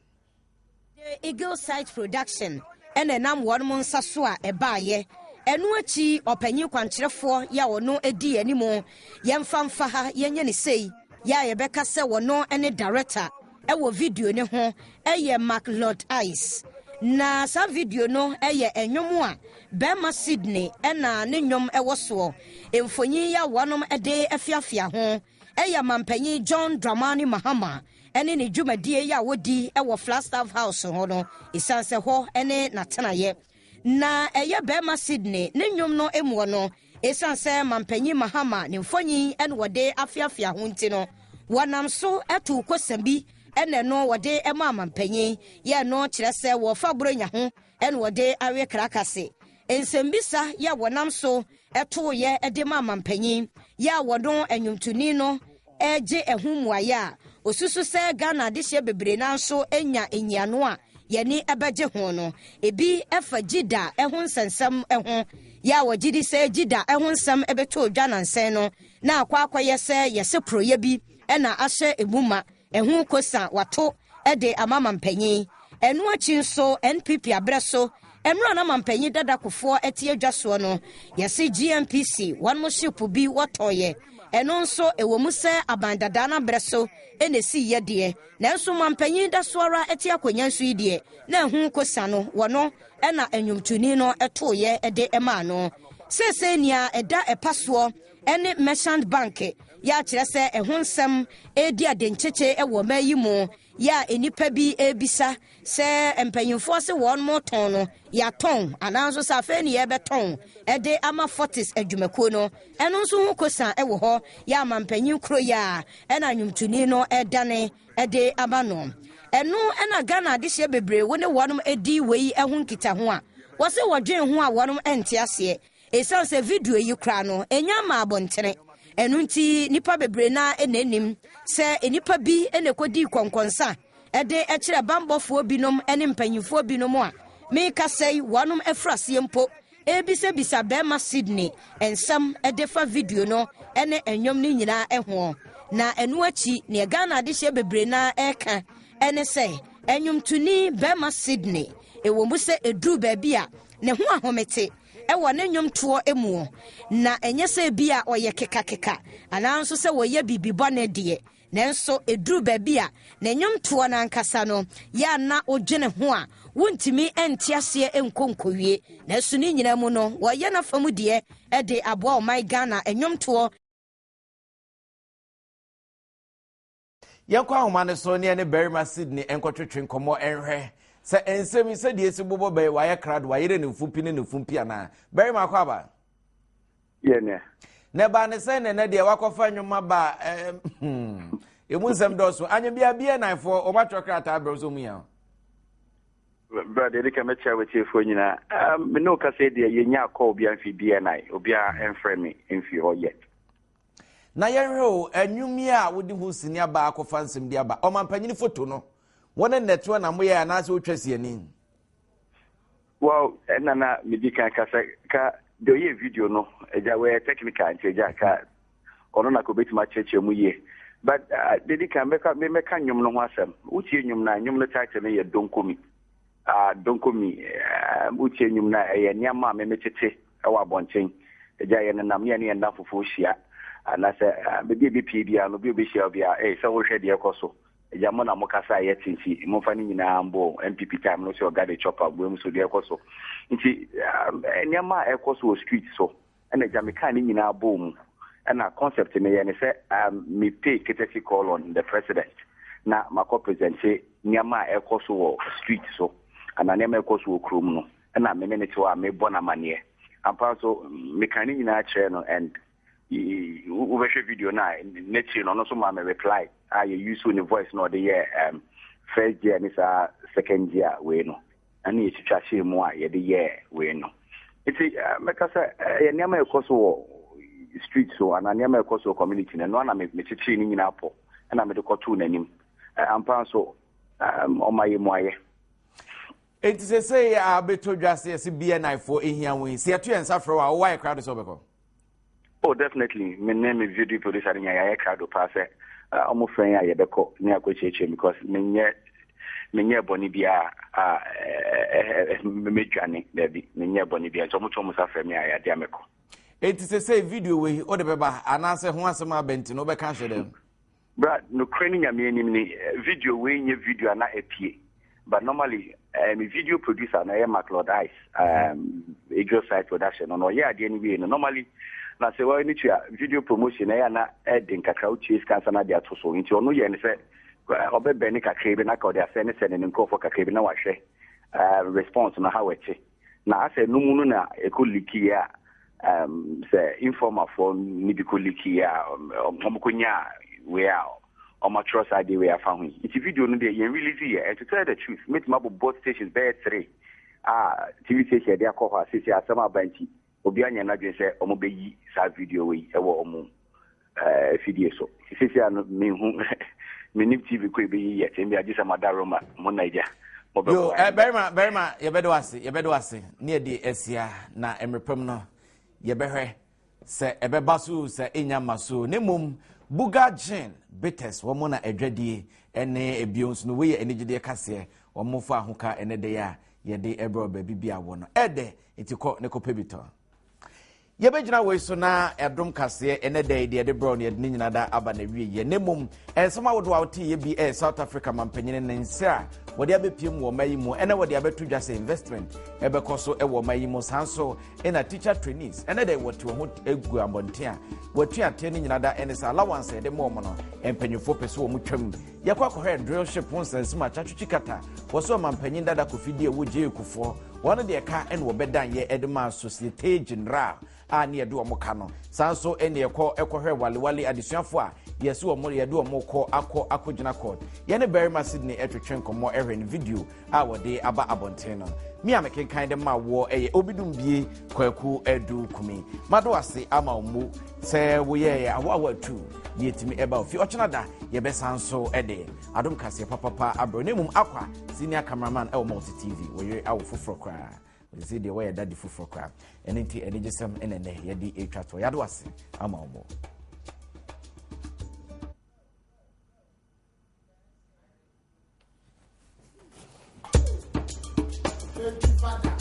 The Eagle Sight Production na ɛnam wɔnom nsa so a ɛbaeɛ. Ɛno akyi ɔpanyin kwankyerɛfoɔ yɛ a ɔno di yɛn anim, yɛmfa mfa ha yɛnyɛ no sei, yɛ a yɛbɛka sɛ ɔno ne director wɔ video no ho yɛ Mark Lord Ice. Na saa video no yɛ nnwom a barima Sydney na ne nnwom wɔ soɔ. Mfonyin yi a wɔnom de afiafia ho yɛ Mampanyin John Dramani Mahama ne ne dwumadie yi a wɔdi wɔ Flagstaff House hɔ no, ɛsiane sɛ hɔ ne n'atenaeɛ. Na ɛyɛ barima Sydney ne nnwom no muɔ no, Esiane sɛ Mampanyin Mahama ne mfonyin na wɔde afeafea ho nti no, wɔnam so too kosam bi na ɛno wɔde maa mampanyin. Yɛ ɛno kyerɛ sɛ wɔrefa Buronya ho na wɔde awe krakase. Nsɛmbisa yɛ wɔnam so tooyɛ de maa mampanyin yɛ a wɔno nnwomtoni no regye ɛho mmuaeɛ a, ɔsusu sɛ Ghana adehyeɛ bebree no ara nso nya nyiano a yɛn ani bɛgye ho no. Ebi fa Jida ho nsɛnsɛm ho, yɛ a wɔgye di sɛ Jida ho nsɛm bɛtɔɔ dwa nansa no na akɔ akɔyɛ sɛ yɛse porɔeɛ bi na ahyɛ emu ma. Ɛho kosa wɔato de ama mampanyin. Ɛno akyi nso NPP aberɛ so, mmerɛ a na mampanyin dada Kufuor te adwa soɔ no, yɛse GNPC wɔnom ship bi wɔtɔeɛ. Ɛno nso ɛwɔ mu sɛ aban dadaa no aberɛ so na ɛsiiɛ deɛ, nanso mampanyin da so ara te akonnwa nso yi deɛ, na ɛho kosa no wɔno na nnwomtoni no toeɛ de maa no. Seesei nea ɛda ɛpa soɔ ne Merchant Bank yɛ akyerɛ sɛ ɛho nsɛm redi adenkyekye wɔ ɔman yi mu yɛ a nnipa bi rebisa sɛ mpanyimfoɔ se wɔn tɔn no yɛatɔn anaa nso sɛ afei ne yɛrebɛtɔn de ama Fortis adwumakuo no ɛno nso ho kosa wɔ hɔ yɛ ama mpanyin kuro yi a ɛna nnwomtoni no redane de ama no. Ɛno na Ghana adehyeɛ bebree wo ne wɔn di wei ho nkitaho a wɔse wɔdwen ho a wɔn nte aseɛ. Esiane sɛ video yi koraa no nya mmaa abɔntene, ɛno nti nnipa bebree no ara na nnim sɛ nnipa bi na ɛkɔdii kɔnkɔnsa de kyerɛ bammɔfoɔ binom ne mpanyimfoɔ binom a merekasa yi wɔnom afiri aseɛ mpo rebisabisa bɛrima Sydney nsɛm de fa video no ne nnwom no nyinaa ho. Na ɛno akyi neɛ Ghana adehyeɛ bebree no ara reka ne sɛ nnwomtoni bɛrima Sydney ɛwɔ mu sɛ ɛduru baabi a ne ho ahomete wɔ ne nnwomtoɔ mu, na ɛnyɛ sɛ ebia ɔyɛ kekakeka anaa nso sɛ ɔyɛ biribi bɔne deɛ, nanso ɛduru baabi a ne nnwomtoɔ no ankasa no yɛ a na wodwene ho a wontumi nte aseɛ nkɔ nkɔwie. Nanso ne nyinaa mu no, wɔyɛ n'afa mu deɛ de aboa ɔman Ghana nnwomtoɔ. Yɛnkɔ ahoma no so ne ɛne barima Sydney nkɔtwetwe nkɔmmɔ nhwɛ sɛ nsɛm yi sɛdeɛ esi bobɔ bɛyɛ wayɛ krado wayere ne mfumpi ne ne mfumpi anaa. Barima akɔ aba. Yɛ nea. Na ɛbaa ne sɛn na ɛnɛ deɛ wakɔfa nnwoma ba ɛɛ emu nsɛm dɔɔso anyɛ bia bia nanfoɔ wɔn atwerɛ krataa brɛ so mu yɛn. Bra deɛ ɛdi kan mɛkyia w'atiefoɔ nyinaa. Me ne wo kasa yi deɛ yɛnya call obiara mfi BNI obiara mfrɛ me mfi hɔ yet. Na yɛnhwɛ o, ɛnwom yi a wode ho sini aba akɔfa nsɛm di aba, ɔmampanyini foto no, wo ne nnɛtoɔ na moyɛ anaasɛ wotwa siani? Well, ɛna na medi kan ka sɛ ka deɛ ɔyɛ video no, agya wɔyɛ technical nti agya ka ɔno na ka obɛtumi akyerɛkyerɛ mu yie. But uh, dedi kan mɛka mɛka nnwom no ho asɛm. Wotie nnwom no a, nnwom no title no yɛ Donkomi. Uh, Donkomi, uh, wotie nnwom no a, ɛyɛ nneɛma a memetete wɔ abɔnten. Agya yɛ nenam ne yɛne yɛn nnamfofoɔ hyia. Anaasɛ uh, baabi a ɛbɛpie biara no, obi a ɔbɛhyia wo biara, eh, sɛ wohwɛ deɛ ɛkɔ so. Agya mo na mokasa a yɛte nti, momfa ne nyinaa mbɔ NPP time no sɛ ɔga de chopper, buam so deɛ ɛkɔ so. Nti, uh, nneɛma a ɛkɔ so wɔ street so, Ɛna agya me kaa ne nyinaa bɔɔ mu. Ɛna concept me yɛ ne sɛ um, me pay courtesy call on the president na makɔ presente nneɛma a ɛkɔ so wɔ street so anaa nneɛma a ɛkɔ so wɔ kurom no. Ɛna me ne ne te hɔ a mebɔ no amaneɛ. Ampa nso meka ne nyinaa kyerɛ no and wobɛhwɛ video no a n'akyiri no ɔno nso maa me reply a yɛ use ne voice na ɔde yɛ um, first gear ne saa second gear wei no. Ɛna yɛtwitwa hyɛɛ mu a yɛde yɛɛ wei no. Nti mɛka sɛ ɛyɛ nneɛma a ɛkɔ so wɔ street so anaa nneɛma a ɛkɔ so wɔ community no, ɛno ara na mekyekyeree ne nyinaa pɔ ɛna mede kɔtoo n'anim. Ampa nso ɔma yɛ mu ayɛ. Enti sesei a abɛtɔ dwa sɛ yɛse BNI foɔ ɛhia wo yi, sɛ yɛto yɛn nsa frɛ wo a, wowɔ ayɛ krado sɛ wobɛkɔ? Oh definitely, me ne me video producer no nya yɛayɛ krado paa sɛ ɔmo frɛ yɛn a yɛbɛkɔ ne akɔkyerɛkyerɛ because menyɛ menyɛ bɔne biara a mɛdwane daabi menyɛ bɔne biara nti ɔmo to ɔmo sa frɛ me a yɛade a mɛkɔ. Enti sesei video wei wode bɛba anaasɛ ho asɛm aba nti no wobɛka ahyɛ dɛm? Bra, nokorɛ ne Nyame anim ni, video wei nyɛ video a na apue, but normally eh, me video producer no ɛyɛ MacLord Ice, um, Adriel Side Production no, na ɔyɛ adeɛ no wie no, normally na sɛ wɔne tua video promotion ɛyɛ a na ɛden kakra, wotua sika ansa na ade ato so, nti ɔno yɛ ne sɛ ɔbɛbɛn ne kakra bi na ka ɔde asɛne sɛne ne nkurɔfoɔ kakra bi na wahwɛ uh, response no how ɛte. Na asɛ no mu no na ɛkɔ leaky a um, sɛ informafoɔ no bi kɔ leaky a wɔn kɔ nyaa wei a wɔn atwerɛ saa adeɛ wei afa ho yi. Nti video no deɛ yɛn release yɛ and to tell the truth mɛtumi abobɔ stations bɛyɛ three a TV station yɛde akɔ hɔ a sisi asɛm aba nti obi anyɛ n'adwene sɛ wɔn bɛyi saa video wei ɛwɔ wɔn afidie so. Sisi a no mehu menim TV kɔ ebeyi yɛ tɛn bi agye sɛ mada Roma mo na agya. Yo, eh, barima barima yɛbɛde wase yɛbɛde wase ne yɛde asia na mmerepam no yɛbɛhwɛ sɛ ɛbɛba so sɛ ɛnya mma so ne mmom buga gin bitters wɔn na adwadie ɛne ebio nso no wei yɛ anigyedeɛ kaseɛ wɔn fa ahoka ɛnɛ de a yɛde ɛbrɛ baabi bi a wɔ no ɛdɛ nti kɔ ne kɔpɛ bi tɔn. Yɛbɛgyina wei so na ɛdom kaseɛ ɛnɛ da yi deɛ ɛde brɛ no yɛde ne nyina da aba na wie yɛ na mmom nsɛm ahodoɔ a woteeɛ bi ɛyɛ South Africa mampanyini ne nse a wɔde abɛpiem wɔ ɔma yi mu ɛnɛ wɔde abɛto dwa sɛ investment ɛbɛkɔ so ɛwɔ ɔma yi mu saa nso ɛna teacher trainees ɛnɛ dɛ wɔte wɔn ho agu abɔnten a wɔatu ateɛ no nyina da ɛne sɛ allowance a yɛde ma wɔn no mpanyinfoɔ pɛ sɛ wɔn twam yɛkɔ akɔhwɛ drill ship ho nsɛnsɛm a kyatwitwi kata wɔ so ɔmampanyin dada Kofi di ɛwɔ gyee kufoɔ Wɔn deɛ ka na wɔbɛdan yɛ de maa Societe Generale a ne yɛde wɔn ka no. Saa nso ne yɛkɔ kɔhwɛ Walewale adesuafoɔ a yɛse wɔn yɛde wɔn kɔ akɔ akɔgyina court. Yɛne Barima Sydney twetwe nkɔmmɔ hwɛ ne video a wɔde aba abɔnten no. Me a mekenkan de ma woɔ yɛ Obidumbie Kwaku Adu Kumi. Mado ase ama wo mmu sɛ woyɛɛ awoawoa tu ne yɛtumi ɛba ofie. Ɔkyena da yɛbɛsan so de adom kaseɛ papapa abrɛ na mmom akwa Senior cameraman ɛwɔ Multi TV wɔyere awo foforɔ koraa sɛ deɛ wɔyɛ dadi foforɔ koraa ɛno nti anigyesɛm ɛna ɛnɛ yɛde ɛtwa toɔ yɛado ase ama wɔn. Thank you, Father.